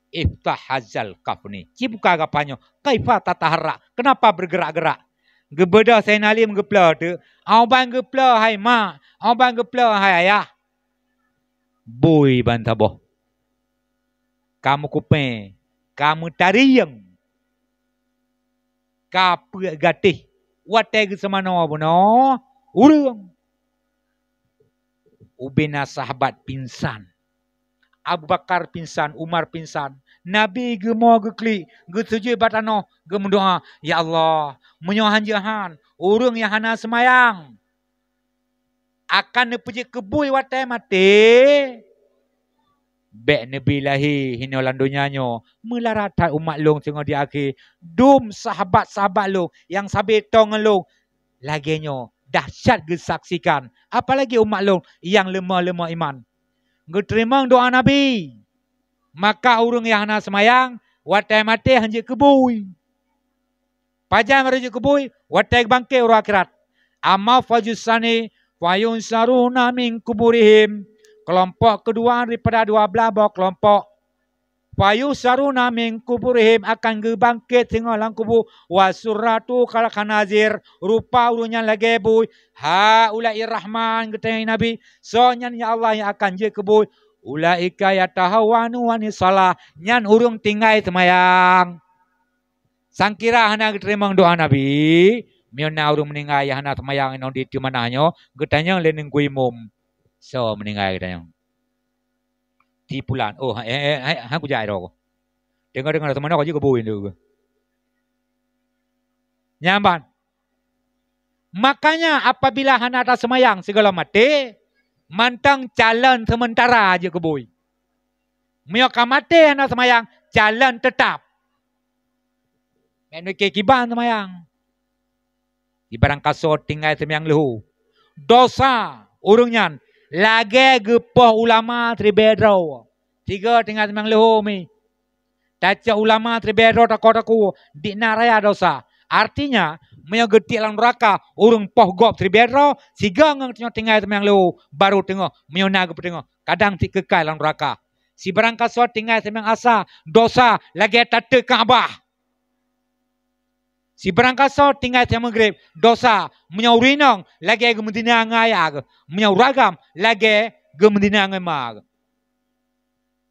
iftah hazal kafni." Ci buka gapan nyoe. "Kaifa tataharrak?" Kenapa bergerak-gerak? Geubeudôh Saidina Ali meugeuploe teuk. "Au ban geuploe hai mak, au ban geuploe hai ayah." Bui ban saboh. Ka meukupée, ka meutarieng, ka peuet gatéh, watée geuseumanoe bunoe ureuëng. Ubena sahabat pingsan. Abu Bakar pingsan, Umar pingsan. Nabi geumoe geuklik, geusujut bak tanoh, geumeudoá, "Ya Allah, meunyoe hanjeuet han, ureuëng nyang hana seumayang akan neupeujeuet keu bui watée maté, bék neubi lahé hinoe lam donya nyoe meularat that umat lôn singoh di akhé. Dum sahabat-sahabat lôn nyang sabe toe ngon lôn lagée nyoe dahsyat geusaksikan, apalagi umat lôn nyang leumah-leumah iman." Geuteurimong doá Nabi. Maka ureuëng nyang hana seumayang, watée maté hanjeuet keu bui. Pajan barô jeuet keu bui? Watée geubangket uroe akhirat. Amma fajus sani fayunsaruna min kuburihim. Keulompok keudua daripada dua blaih boh keulompok. Fayunsaruna min kuburihim, akan geubangket singoh lam kubu. Wasuratu kal khanazir, rupa ureuëng nyan lagée bui. Haulai rahman, geutanyong Nabi, "Soe nyan ya Allah nyang akan jeuet keu bui?" "Ulaika yatahawanu anis shalah." Nyan ureuëng tinggai seumayang. Sangkira hana geuteurimong doá Nabi, meunyoe na ureuëng meuninggai nyang hana seumayang inong di teumana nyoe, geutanyong lé Teungku Imum, "Soe meuninggai?" geutanyong. "Si pulan." "Oh, eh, eh, eh, han kujak droe." Teungoh-teungoh teumanoe ka jeuet keu bui nyoe. Nyan ban. Makanya apabila hana taseumayang sigohlom maté, mantong calon seumeuntara jeuet keu bui. Meunyoe ka maté hana seumayang, calon teutap. Bék neuke kiban seumayang. Ibarang kasoe tinggai seumayang leuhô. Dosa ureuëng nyan lagée geupoh ulama siribée droe. Tiga tinggai seumayang leuhô mi. Tacok ulama siribée droe tako-tako, di na raya dosa. Artinya, Meunyoe geutiek lam nuraka, ureuëng poh gob siribée droe, sigoe ngon tanyoe tinggai seumayang lhée, barô teungoh, meunyoe na geupeuteungoh, kadang cit keukai lam nuraka. Sibarang kasoe tinggai seumayang asa, dosa lagée tateuk Ka'bah. Sibarang kasoe tinggai seumayang Maghrib, dosa, meunyoe ureuëng inong lagée geumeuzina ngon ayah geuh, meunyoe ureuëng agam lagée geumeuzina ngon ma geuh.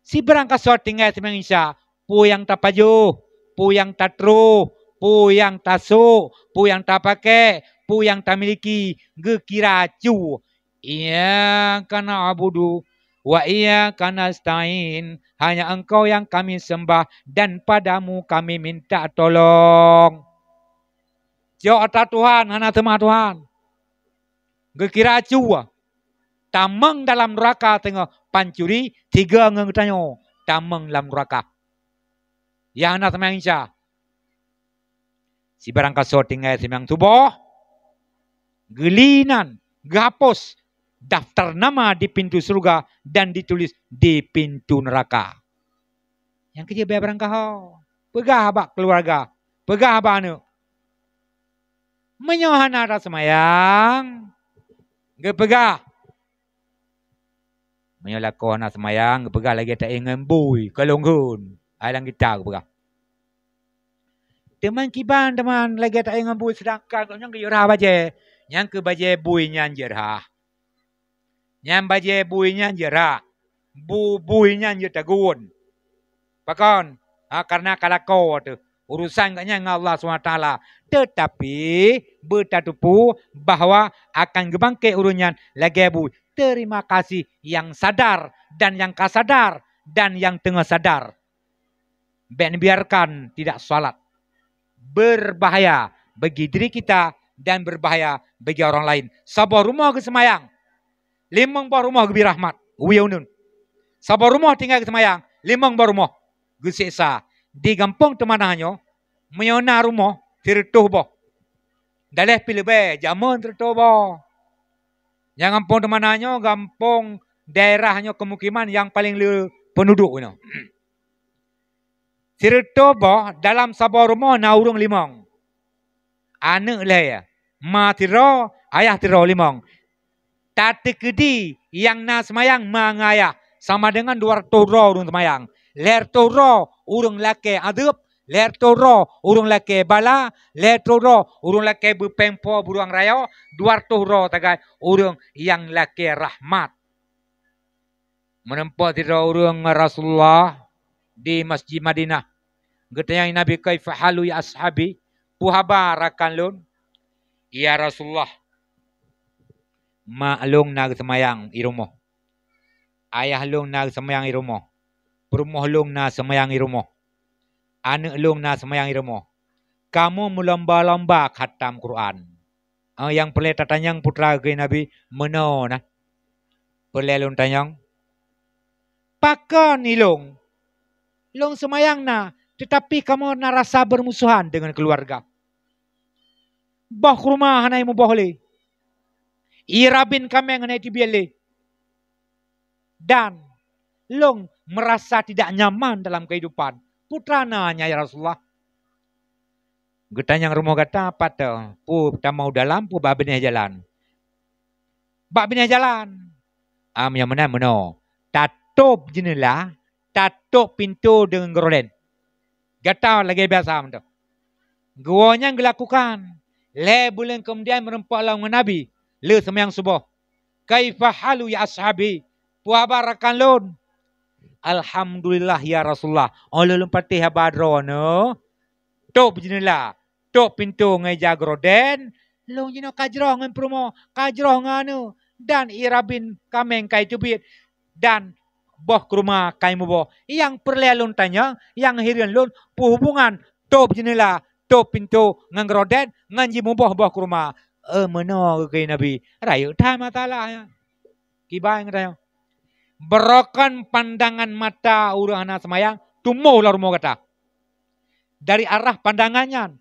Sibarang kasoe tinggai seumayang Isya, peue nyang tapajoh, peue nyang tatroh, peue nyang tasôk, peue nyang tapakée, peue nyang tamiliki, geukira cu. Iyyaka na'budu wa iyyaka nasta'in. Hanya Engkau yang kami sembah dan pada-Mu kami minta tolong. Cok ata Tuhan, hana teuma Tuhan. Geukira cu. Tamong dalam nuraka teungoh pancuri, tiga ngon geutanyoe tamong lam nuraka. Nyang hana seumayang Isya. Sibarang kasoe tinggai seumayang suboh, geuli nan, geuhapus daftar nama di pintu syurga dan ditulis di pintu neraka. Nyang keujeuet bèe barangkaho. Peugah bak keuluwarga, peugah bak aneuëk. Meunyoe hana taseumayang, geupeugah. Meunyoe lakoe hana seumayang, geupeugah lagée taéh ngon bui, ka lôn kheun. Ai lam kitab geupeugah. Teuma kiban teuma lagée taéh ngon bui, seudangkan gobnyan geuyue rhah bajée. Nyang keu bajée bui nyan jeuet rhah. Nyan bajée bui nyan jeuet rhah. Bu-, bui nyan jeuet tagun. Pakon? Ha, kareuna ka lakoe teuh. Urusan gobnyan ngon Allah Subhanahu Wa Taala. Teutapi, beutateupeue bahwa akan geubangket ureuëng nyan lagée bui. Terima kasih nyang sadar dan nyang ka sadar dan nyang teungoh sadar. Bék neubiarkan tidak salat. Berbahaya bagi diri kita dan berbahaya bagi orang lain. Saboh rumoh geuseumayang, limong boh rumoh geubri rahmat. Wiew nun. Saboh rumoh tinggai geuseumayang, limong boh rumoh geuseksa. Di gampông Teumanah nyoe, meunyoe na rumoh, sireutôh boh. Daleh pih leubeh, jameun sireutôh boh. Nyang gampông Teumanah nyoe, gampông daerah nyoe keumukiman nyang paleng le peunuduk nyoe. Sireutôh boh dalam saboh rumoh na ureuëng limong. Aneuëk lhée, ma sidroe, ayah sidroe, limong. Tateukeudi nyang na seumayang ma ngon ayah, sama deungon dua reutôh droe ureuëng seumayang. Lhée reutôh droe ureuëng lakée azeueb, lhée reutôh droe ureuëng lakée bala, lhée reutôh droe ureuëng lakée beupéng po buruang rayo, dua reutôh droe sagai ureuëng nyang lakée rahmat. Meureumpok sidroe ureuëng ngon Rasulullah di Masjid Madinah. Geutanyong Nabi, "Kaifa halu ya ashabi?" Peue haba rakan lôn? "Ya Rasulullah, mak lôn na geuseumayang i rumoh. Ayah lôn na geuseumayang i rumoh. Peurumoh lôn na seumayang i rumoh. Aneuëk lôn na seumayang i rumoh. Kamoe meulomba-lomba khatam Quran." Oh, nyang peureulée tatanyong putra keu Nabi, meunoe na. Peureulée lôn tanyong, pakon ilôn? Lôn seumayang na, teutapi kamoe na rasa beurmusohan deungon keuluwarga. Boh keuruma hana imuboh lé. Ie rabin kaméng hana iteubiet lé. Dan lôn meurasa tidak nyaman dalam keuhidupan. Putra na nyan, ya Rasulullah. Geutanyong rumoh gata pat, peue tamong dalam, peue bak binéh jalan? Bak binéh jalan. Ah, nyang meunan meunoe. Tatôb jeuneula, tatôb pintoe deungon gorden. Gata lagée biasa mantong. Geuwoe nyan geulakukan. Lhée buleuen keumudian meureumpok lom ngon Nabi, le seumayang suboh. "Kaifa halu ya ashabi?" Peue haba rakan lôn? "Alhamdulillah ya Rasulullah." Oh lôn patéh haba droeneuh. Tôb jeuneula, tôb pintoe ngon ija gorden, lôn jinoe ka jroh ngon peurumoh, ka jroh ngon aneuëk, dan ie rabin kaméng ka iteubiet, dan boh keuruma ka imuboh. Nyang peureulée lôn tanyong, nyang hireuen lôn, peue hubungan tôb jeuneula, tôb pintoe ngon gorden, ngon jimuboh boh keuruma? Eh, meunoe geukheun Nabi, rayeuk that masalah nyan. Kiban geutanyoe. Barokon pandangan mata ureuëng hana seumayang, tumoh lam rumoh gata. Dari arah pandangan nyan,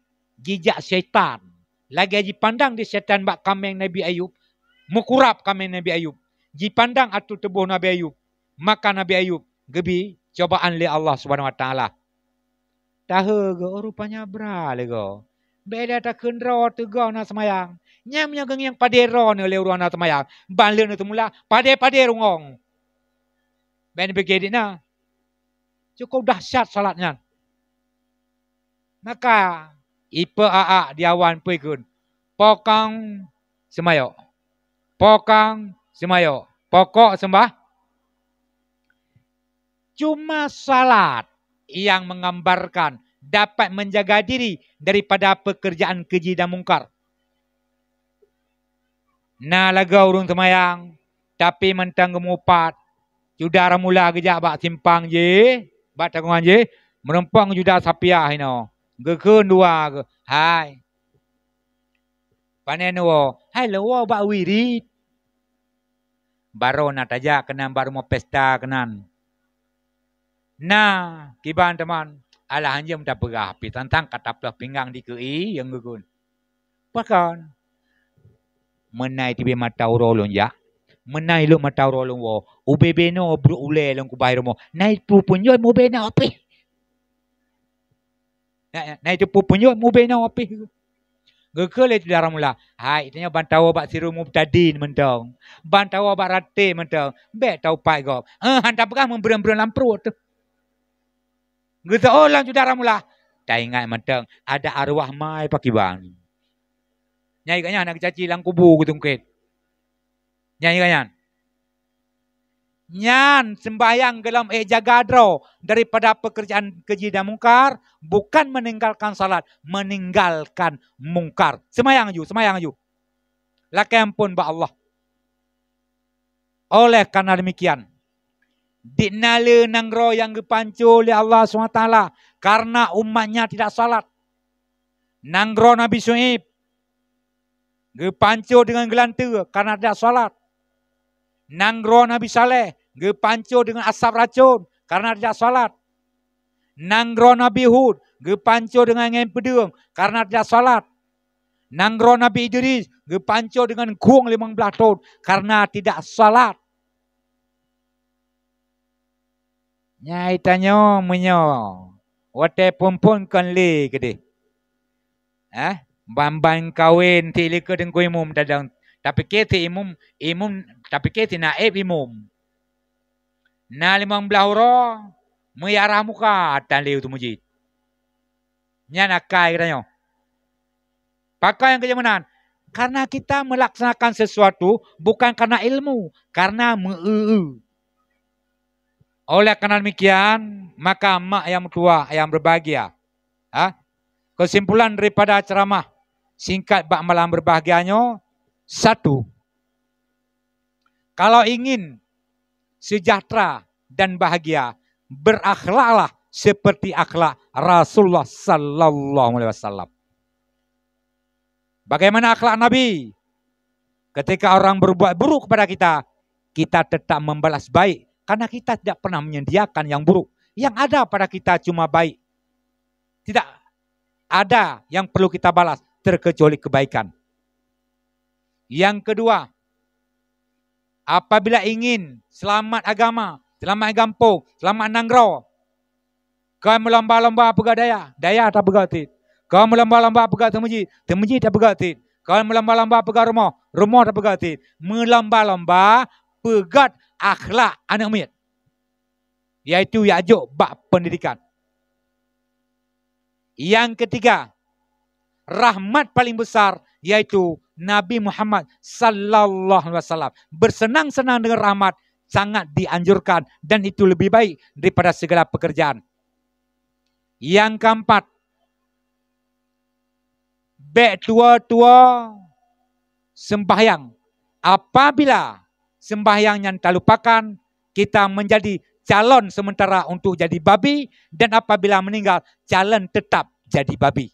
jijak syaitan. Lagée jipandang di syaitan bak kaméng Nabi Ayub, meukurab kaméng Nabi Ayub. Jipandang ateueh tuboh Nabi Ayub, maka Nabi Ayub geubi cobaan lé Allah Subhanahu Wa Taala. Tahe geuh, oh, rupanya bra lé goe. Beda takheun droe teugong na seumayang. Nyang meunyoe geungieng padé droe neuh lé ureuëng na seumayang. Ban lheueh neuteumula padé-padé rungong. Bèk neubeuge dikna. Cukup dahsyat salat nyan. Maka, ipe aak di awan peue ikheun, "Pokang seumayok. Pokang seumayok. Pokok seumbah." Cuma salat yang menggambarkan dapat menjaga diri daripada pekerjaan keji dan mungkar. Na lagèe ureuëng seumayang, tapi mantong geumupat. Juda ramula geujak bak simpang jih, bak takongan jih, meurumpok ngon Juda Sapiah inoe. Geukheun dua geuh, "Hai, pane neuwoe?" "Hai, lôn woe bak wirit." Barô na tajak keunan bak rumoh pesta keunan. Na kiban teuma, alah hanjeuem tapeugah pih tantang ka taplôh pinggang dikeue nyang geukheun. Pakon? Meunan teubiet mata uroe lôn jak, meunan ilok mata uroe lôn woe, ubé-bé noe brok ulèe lôn keubah rumoh, na ipeupunyot mubé noe pih. Na, na ipeupunyot mubé noe pih. Geukheun lé Juda ramula, "Hai, tanyoe ban tawoe bak Sirul Mubtadin mantong, ban tawoe bak Raté mantong, bèk taupat gob." Eh, han tapeugah meubreueng-breueng lam pruet teuh. Geuseuôt lom Juda ramula, taingat mantong ada arwah mai pakriban. Nyan gobnyan hana geucaci lam kubu geutungkét. Nyan gobnyan. Nyan seumbahyang golom ék jaga droe daripada pekerjaan keji dan mungkar, bukan meninggalkan salat, meninggalkan mungkar. Seumayang aju, seumayang aju. Lakèe amphon bak Allah. Oleh karena demikian, dikna le nanggroe nyang geupanco lé Allah Subhanahu wa Taala karena umatnya tidak salat. Nanggroe Nabi Syu'aib geupanco deungon geulanteue karena tidak salat. Nanggroe Nabi Saleh geupanco deungon asap racon karena tidak salat. Nanggroe Nabi Hud geupanco deungon angén peudeueng karena tidak salat. Nanggroe Nabi Idris geupanco deungon khueng limong blaih thon karena tidak salat. Nyai tanyoe meunyoe watèe phon-phon kon lé keudeh. Eh, ban-ban kawen si likot teungku imum tadong, tapike si imum, imum, tapike si naib imum. Na limong blaih uroe meuiarah muka atan lé u teumujit. Nyan akai geutanyoe. Pakon nyang keujeuet meunan? Karena kita melaksanakan sesuatu bukan karena ilmu, karena meu-eu-eu. Oleh karena demikian, maka mak yang meutuah yang berbahagia, ha? Kesimpulan daripada ceramah singkat bak malam berbahagia nyoe, satu, kalau ingin sejahtera dan bahagia, berakhlaklah seperti akhlak Rasulullah sallallahu alaihi wasallam. Bagaimana akhlak Nabi? Ketika orang berbuat buruk kepada kita, kita tetap membalas baik karena kita tidak pernah menyediakan yang buruk. Yang ada pada kita cuma baik. Tidak ada yang perlu kita balas terkecuali kebaikan. Yang kedua, apabila ingin selamat agama, selamat gampông, selamat nanggroe, kon meulomba-lomba peugah dayah, dayah tapeugah cit. Kon meulomba-lomba peugah teumujit, teumujit tapeugah cit. Kon meulomba-lomba peugah rumoh, rumoh tapeugah cit. Meulomba-lomba peugöt akhlak aneuk miet, yaitu jak jok bak pendidikan. Yang ketiga, rahmat paling besar yaitu Nabi Muhammad sallallahu alaihi wasallam. Bersenang-senang dengan rahmat sangat dianjurkan dan itu lebih baik daripada segala pekerjaan. Yang keempat, bèk tuwo-tuwo sembahyang. Apabila sembahyang nyan talupakan, kita menjadi calon sementara untuk jadi babi, dan apabila meninggal, calon tetap jadi babi.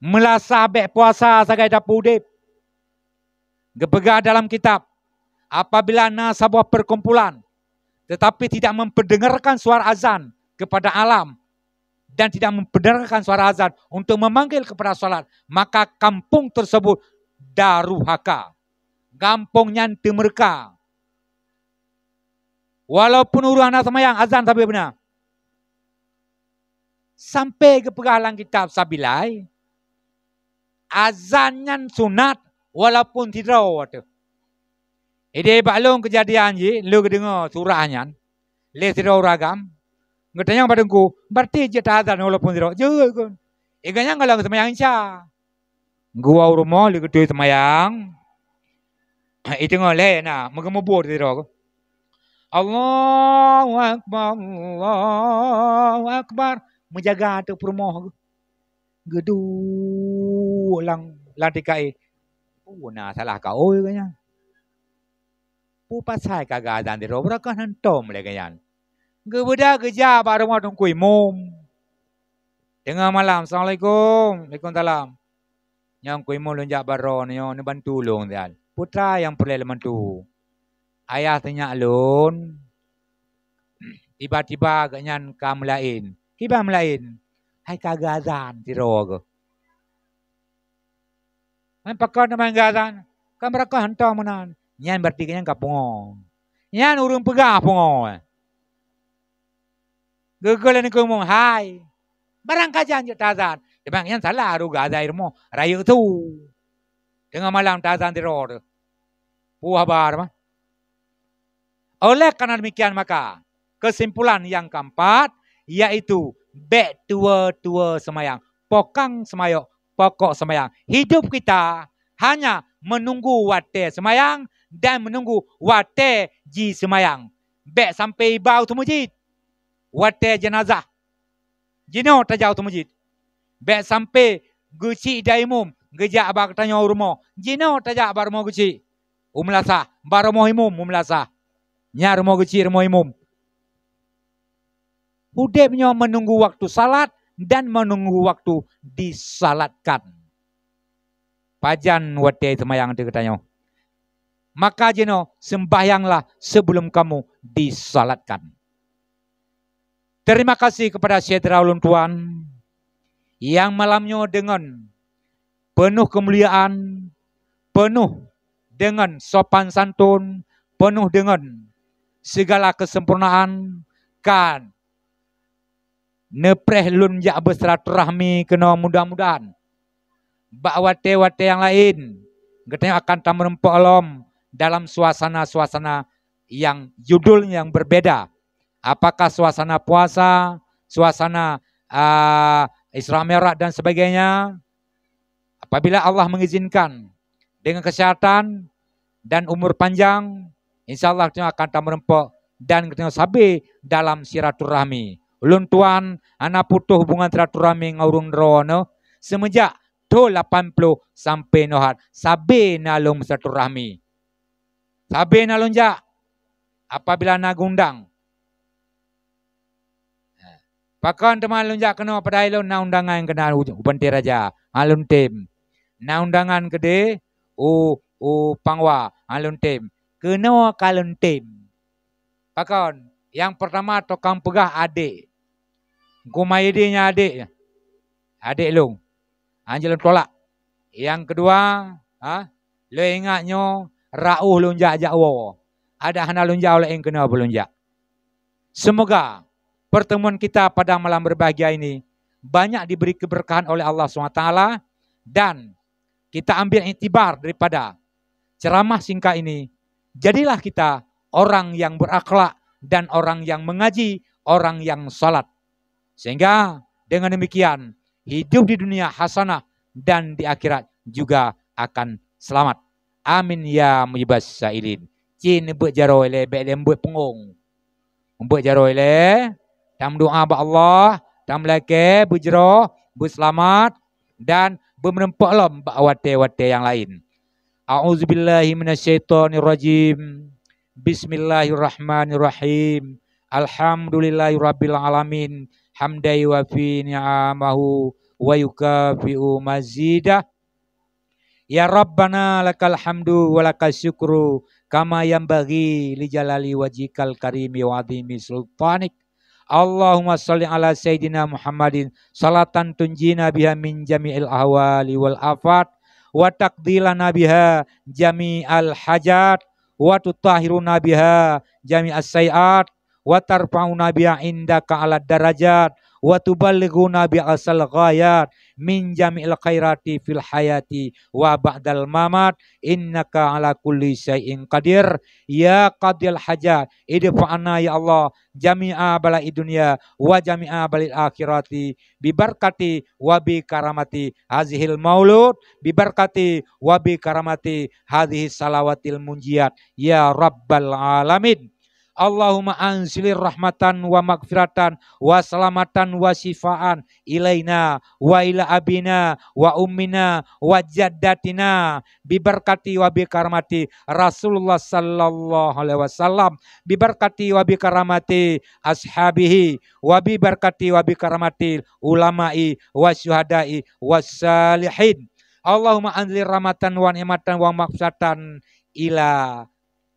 Meulasah bèk puasa sagai dapu udép. Geupeugah dalam kitab, apabila na saboh perkumpulan, tetapi tidak memperdengarkan suara azan kepada alam, dan tidak memperdengarkan suara azan untuk memanggil kepada salat, maka kampung tersebut daruhaka, gampông nyan teumeureuka. Walaupun ureuëng hana seumayang, azan sabe beuna. Sampai geupeugah lam kitab Sabilai, azan nyan sunat walaupun sidroe teuh. Jadi bak lôn keujadian jih, lôn geudeungoe surah nyan lé sidroe ureueng agam, geutanyong bak teungku, "Berarti jeuet taazan walaupun sidroe?" "Jeuet," kheun. Ingat nyan gohlom geuseumayang Isya. Geuwoe u rumoh lé geutôi seumayang. Iteungoh lé na, meugeumeubuet sidroe. "Allahu Akbar, Allahu Akbar." Meujaga ateueh peurumoh geuh. Geuduek lam, lam tika éh. "Peue na salah kaôi," kheun nyan. "Peue pasai ka geuazan sidroe, beurakah hantom lé," kheun nyan. Geubeudôh geujak bak rumoh Teungku Imum. Teungoh malam, "Assalamualaikum." "Waalaikumsalam." "Nyoe Teungku Imum, lôn jak bak droeneuh nyoe, neubantu lôn siat." "Peue teuma nyang peureulée lôn bantu?" "Ayah seunyak lôn, tiba-tiba gobnyan ka meulaén." "Kiban meulaén?" "Hai ka geuazan sidroe geuh." "Nyan pakon teuma geuazan?" "Kan beurakah hantom meunan." "Nyan berarti gobnyan ka pungo. Nyan ureueng peugah pungo." Geukheun lé Teungku Imum, "Hai, barang ka jan jeuet taazan." Teuma nyan salah, ureueng geuazan rumoh rayeuk su. Teungoh malam taazan sidroe teuh. Peue haba teuma? Oleh karena demikian maka, kesimpulan yang keempat, yaitu bék tuwo-tuwo seumayang, pokang seumayok, pokok seumayang. Hidup kita hanya menunggu watée seumayang dan menunggu watée jiseumayang. Bék sampai iba u meuseujid watée jeunazah. Jinoe tajak u meuseujid. Bék sampai geuchik dan imum geujak bak geutanyoe u rumoh. Jinoe tajak bak rumoh geuchik u meulasah, bak rumoh imum u meulasah. Nyan rumoh geuchik, rumoh imum. Udeb nyoe menunggu waktu salat dan menunggu waktu disalatkan. Pajan watée seumayang teuh geutanyoe? Maka jinoe sembahyanglah sebelum kamu disalatkan. Terima kasih kepada syedara ulôn tuan nyang malam nyoe deungon peunoh keumuliaan, peunoh deungon sopan santun, peunoh deungon sigala keuseumpurnaan ka neupreh lôn jak beusilaturahmi keunoe. Mudah-mudahan bak watée-watée nyang laén geutanyoe akan tameureumpok lom dalam suasana-suasana nyang judul nyang berbeda. Apakah suasana puasa, suasana, a, Isra Mi'raj dan sebagainya? Apabila Allah mengizinkan, dengan kesehatan dan umur panjang, insya Allah geutanyoe akan tameureumpok dan geutanyoe sabe dalam silaturahmi. Ulôn tuan hana putôh hubungan silaturahmi ngon ureuëng droeneuh seumeujak thon lapan ploh sampoe nyoe that, sabe na lôn silaturahmi. Sabe na lôn jak apabila na geundang. Pakon teuma lôn jak keunoe, padahai lôn na undangan keunan u, u Panté Raja, han lôn tem. Na undangan keudeh u, u Pangwa, han lôn tem. Keunoe ka lôn tem. Pakon? Nyang peurtama tukang peugah adek. Teungku Mahyidin nyan adek, adek lôn. Han jeuet lôn tolak. Nyang keudua, ha, lôn ingat nyoe rauh lôn jak-jak woe. Adak hana lôn jak, laén keunoe lôn jak. Semoga pertemuan kita pada malam berbahagia ini banyak diberi keberkahan oleh Allah subhanahu wa taala dan kita ambil iktibar daripada ceramah singkat ini, jadilah kita orang yang berakhlak dan orang yang mengaji, orang yang salat. Sehingga dengan demikian, hidup di dunia hasanah dan di akhirat juga akan selamat. Amin ya mujibas sailin. Cit neubeuet jaroe lé, bék lé neubeuet peungong. Neubeuet jaroe lé, tameudoá bak Allah, tameulakée beujroh, beuseulamat, dan beumeureumpok lom bak watée-watée nyang laén. A'udzubillahi minasyaitonirrajim. Bismillahirrahmanirrahim. Alhamdulillahirabbil alamin. Hamdan yuwafi ni'amahu wa yukafi'u mazidah. Ya Rabbana lakal hamdu wa lakal syukru kama yanbaghi li jalali wajhikal karimi wa azimi sultanik. Allahumma shalli ala sayyidina Muhammadin salatan tunjina biha min jami'il ahwali wal afat wa taqdi lana biha jami'al hajat wa tutahhiruna biha jami'as sayyi'at wa tarfa'una biha indaka ala darajat wa tuballighuna bi aqsal ghayat min jami'il khairati fil hayati wa ba'dal mamat, innaka ala kulli syai'in qadir. Ya qadhil hajat, idfa'na ya Allah jami'a bala'i dunya wa jami'a bala'il akhirati bi barakati wa bi karamati hazihil maulud, bi barakati wa bi karamati hazihis salawatil munjiyat, ya rabbal alamin. Allahumma anzilir rahmatan wa maghfiratan wa salamatan wa syifaan ilaina wa ila abina wa ummina wa jaddatina, bi barakati wa bi karamati Rasulullah sallallahu alaihi wasallam, bi barakati wa bi karamati ashabihi, wa bi barakati wa bi karamati ulama'i wa syuhada'i wa salihin. Allahumma anzil rahmatan wa ni'matan wa maghfiratan ila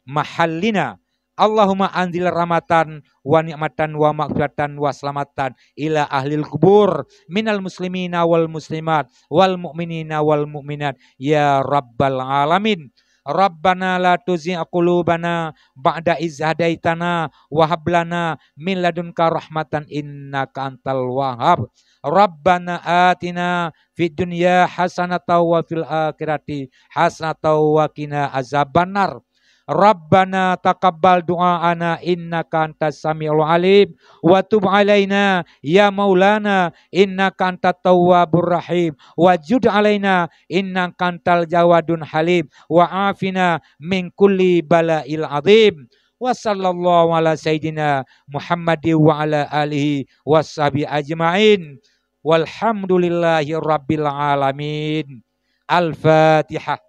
mahallina. Allahumma anzil rahmatan wa ni'matan wa maghfiratan wa salamatan ila ahlil qubur minal muslimina wal muslimat wal mu'minina wal mu'minat, ya rabbal alamin. Rabbana la tuzigh qulubana ba'da idz hadaitana wa hab lana min ladunka rahmatan innaka antal wahhab. Rabbana atina fid dunya hasanatan wa fil akhirati hasanatan wa qina azabannar. Rabbana taqabbal du'aana innaka antas samiul alim wa tub alaina ya maulana innaka antat tawwabur rahim wa jud alaina innaka antal jawadun halim wa afina min kulli bala'il azim. Wa sallallahu ala sayyidina Muhammadin wa ala alihi wa sahbihi ajma'in. Walhamdulillahi rabbil alamin. Al-Fatihah.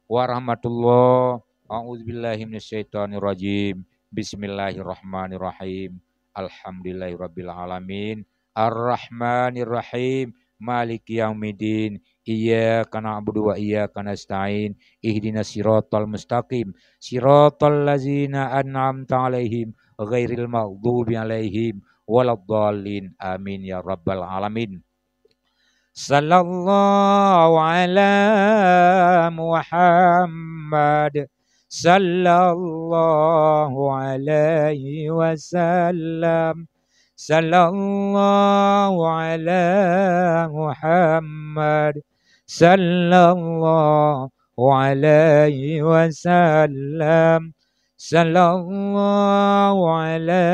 Warahmatullah. A'udzubillahi minasyaitonirrajim. Bismillahirrahmanirrahim. Alhamdulillahirabbil alamin. Arrahmanirrahim. Maliki yaumiddin. Iyyaka na'budu wa iyyaka nasta'in. Ihdinas siratal mustaqim. Siratal ladzina an'amta 'alaihim ghairil maghdubi 'alaihim waladdallin. Amin ya rabbal alamin. Sallallahu ala Muhammad. Sallallahu alaihi wasallam. Sallallahu ala Muhammad. Sallallahu alaihi wasallam. Sallallahu ala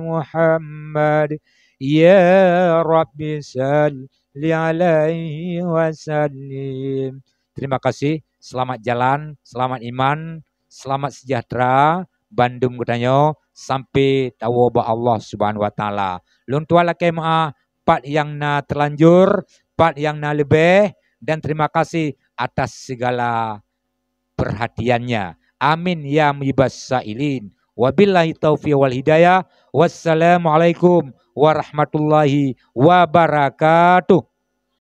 Muhammad. Ya Rabbi salli alaihi wasallim. Terima kasih. Selamat jalan, selamat iman, selamat sejahtera bandum geutanyoe sampai tawoe bak Allah Subhanahu wa Taala. Lôn tuan lakée meu'ah pat nyang na teulanjur, pat nyang na leubeh, dan terima kasih atas segala perhatiannya. Amin ya mujibas sailin. Wabillahi taufiq wal hidayah. Wassalamualaikum warahmatullahi wabarakatuh.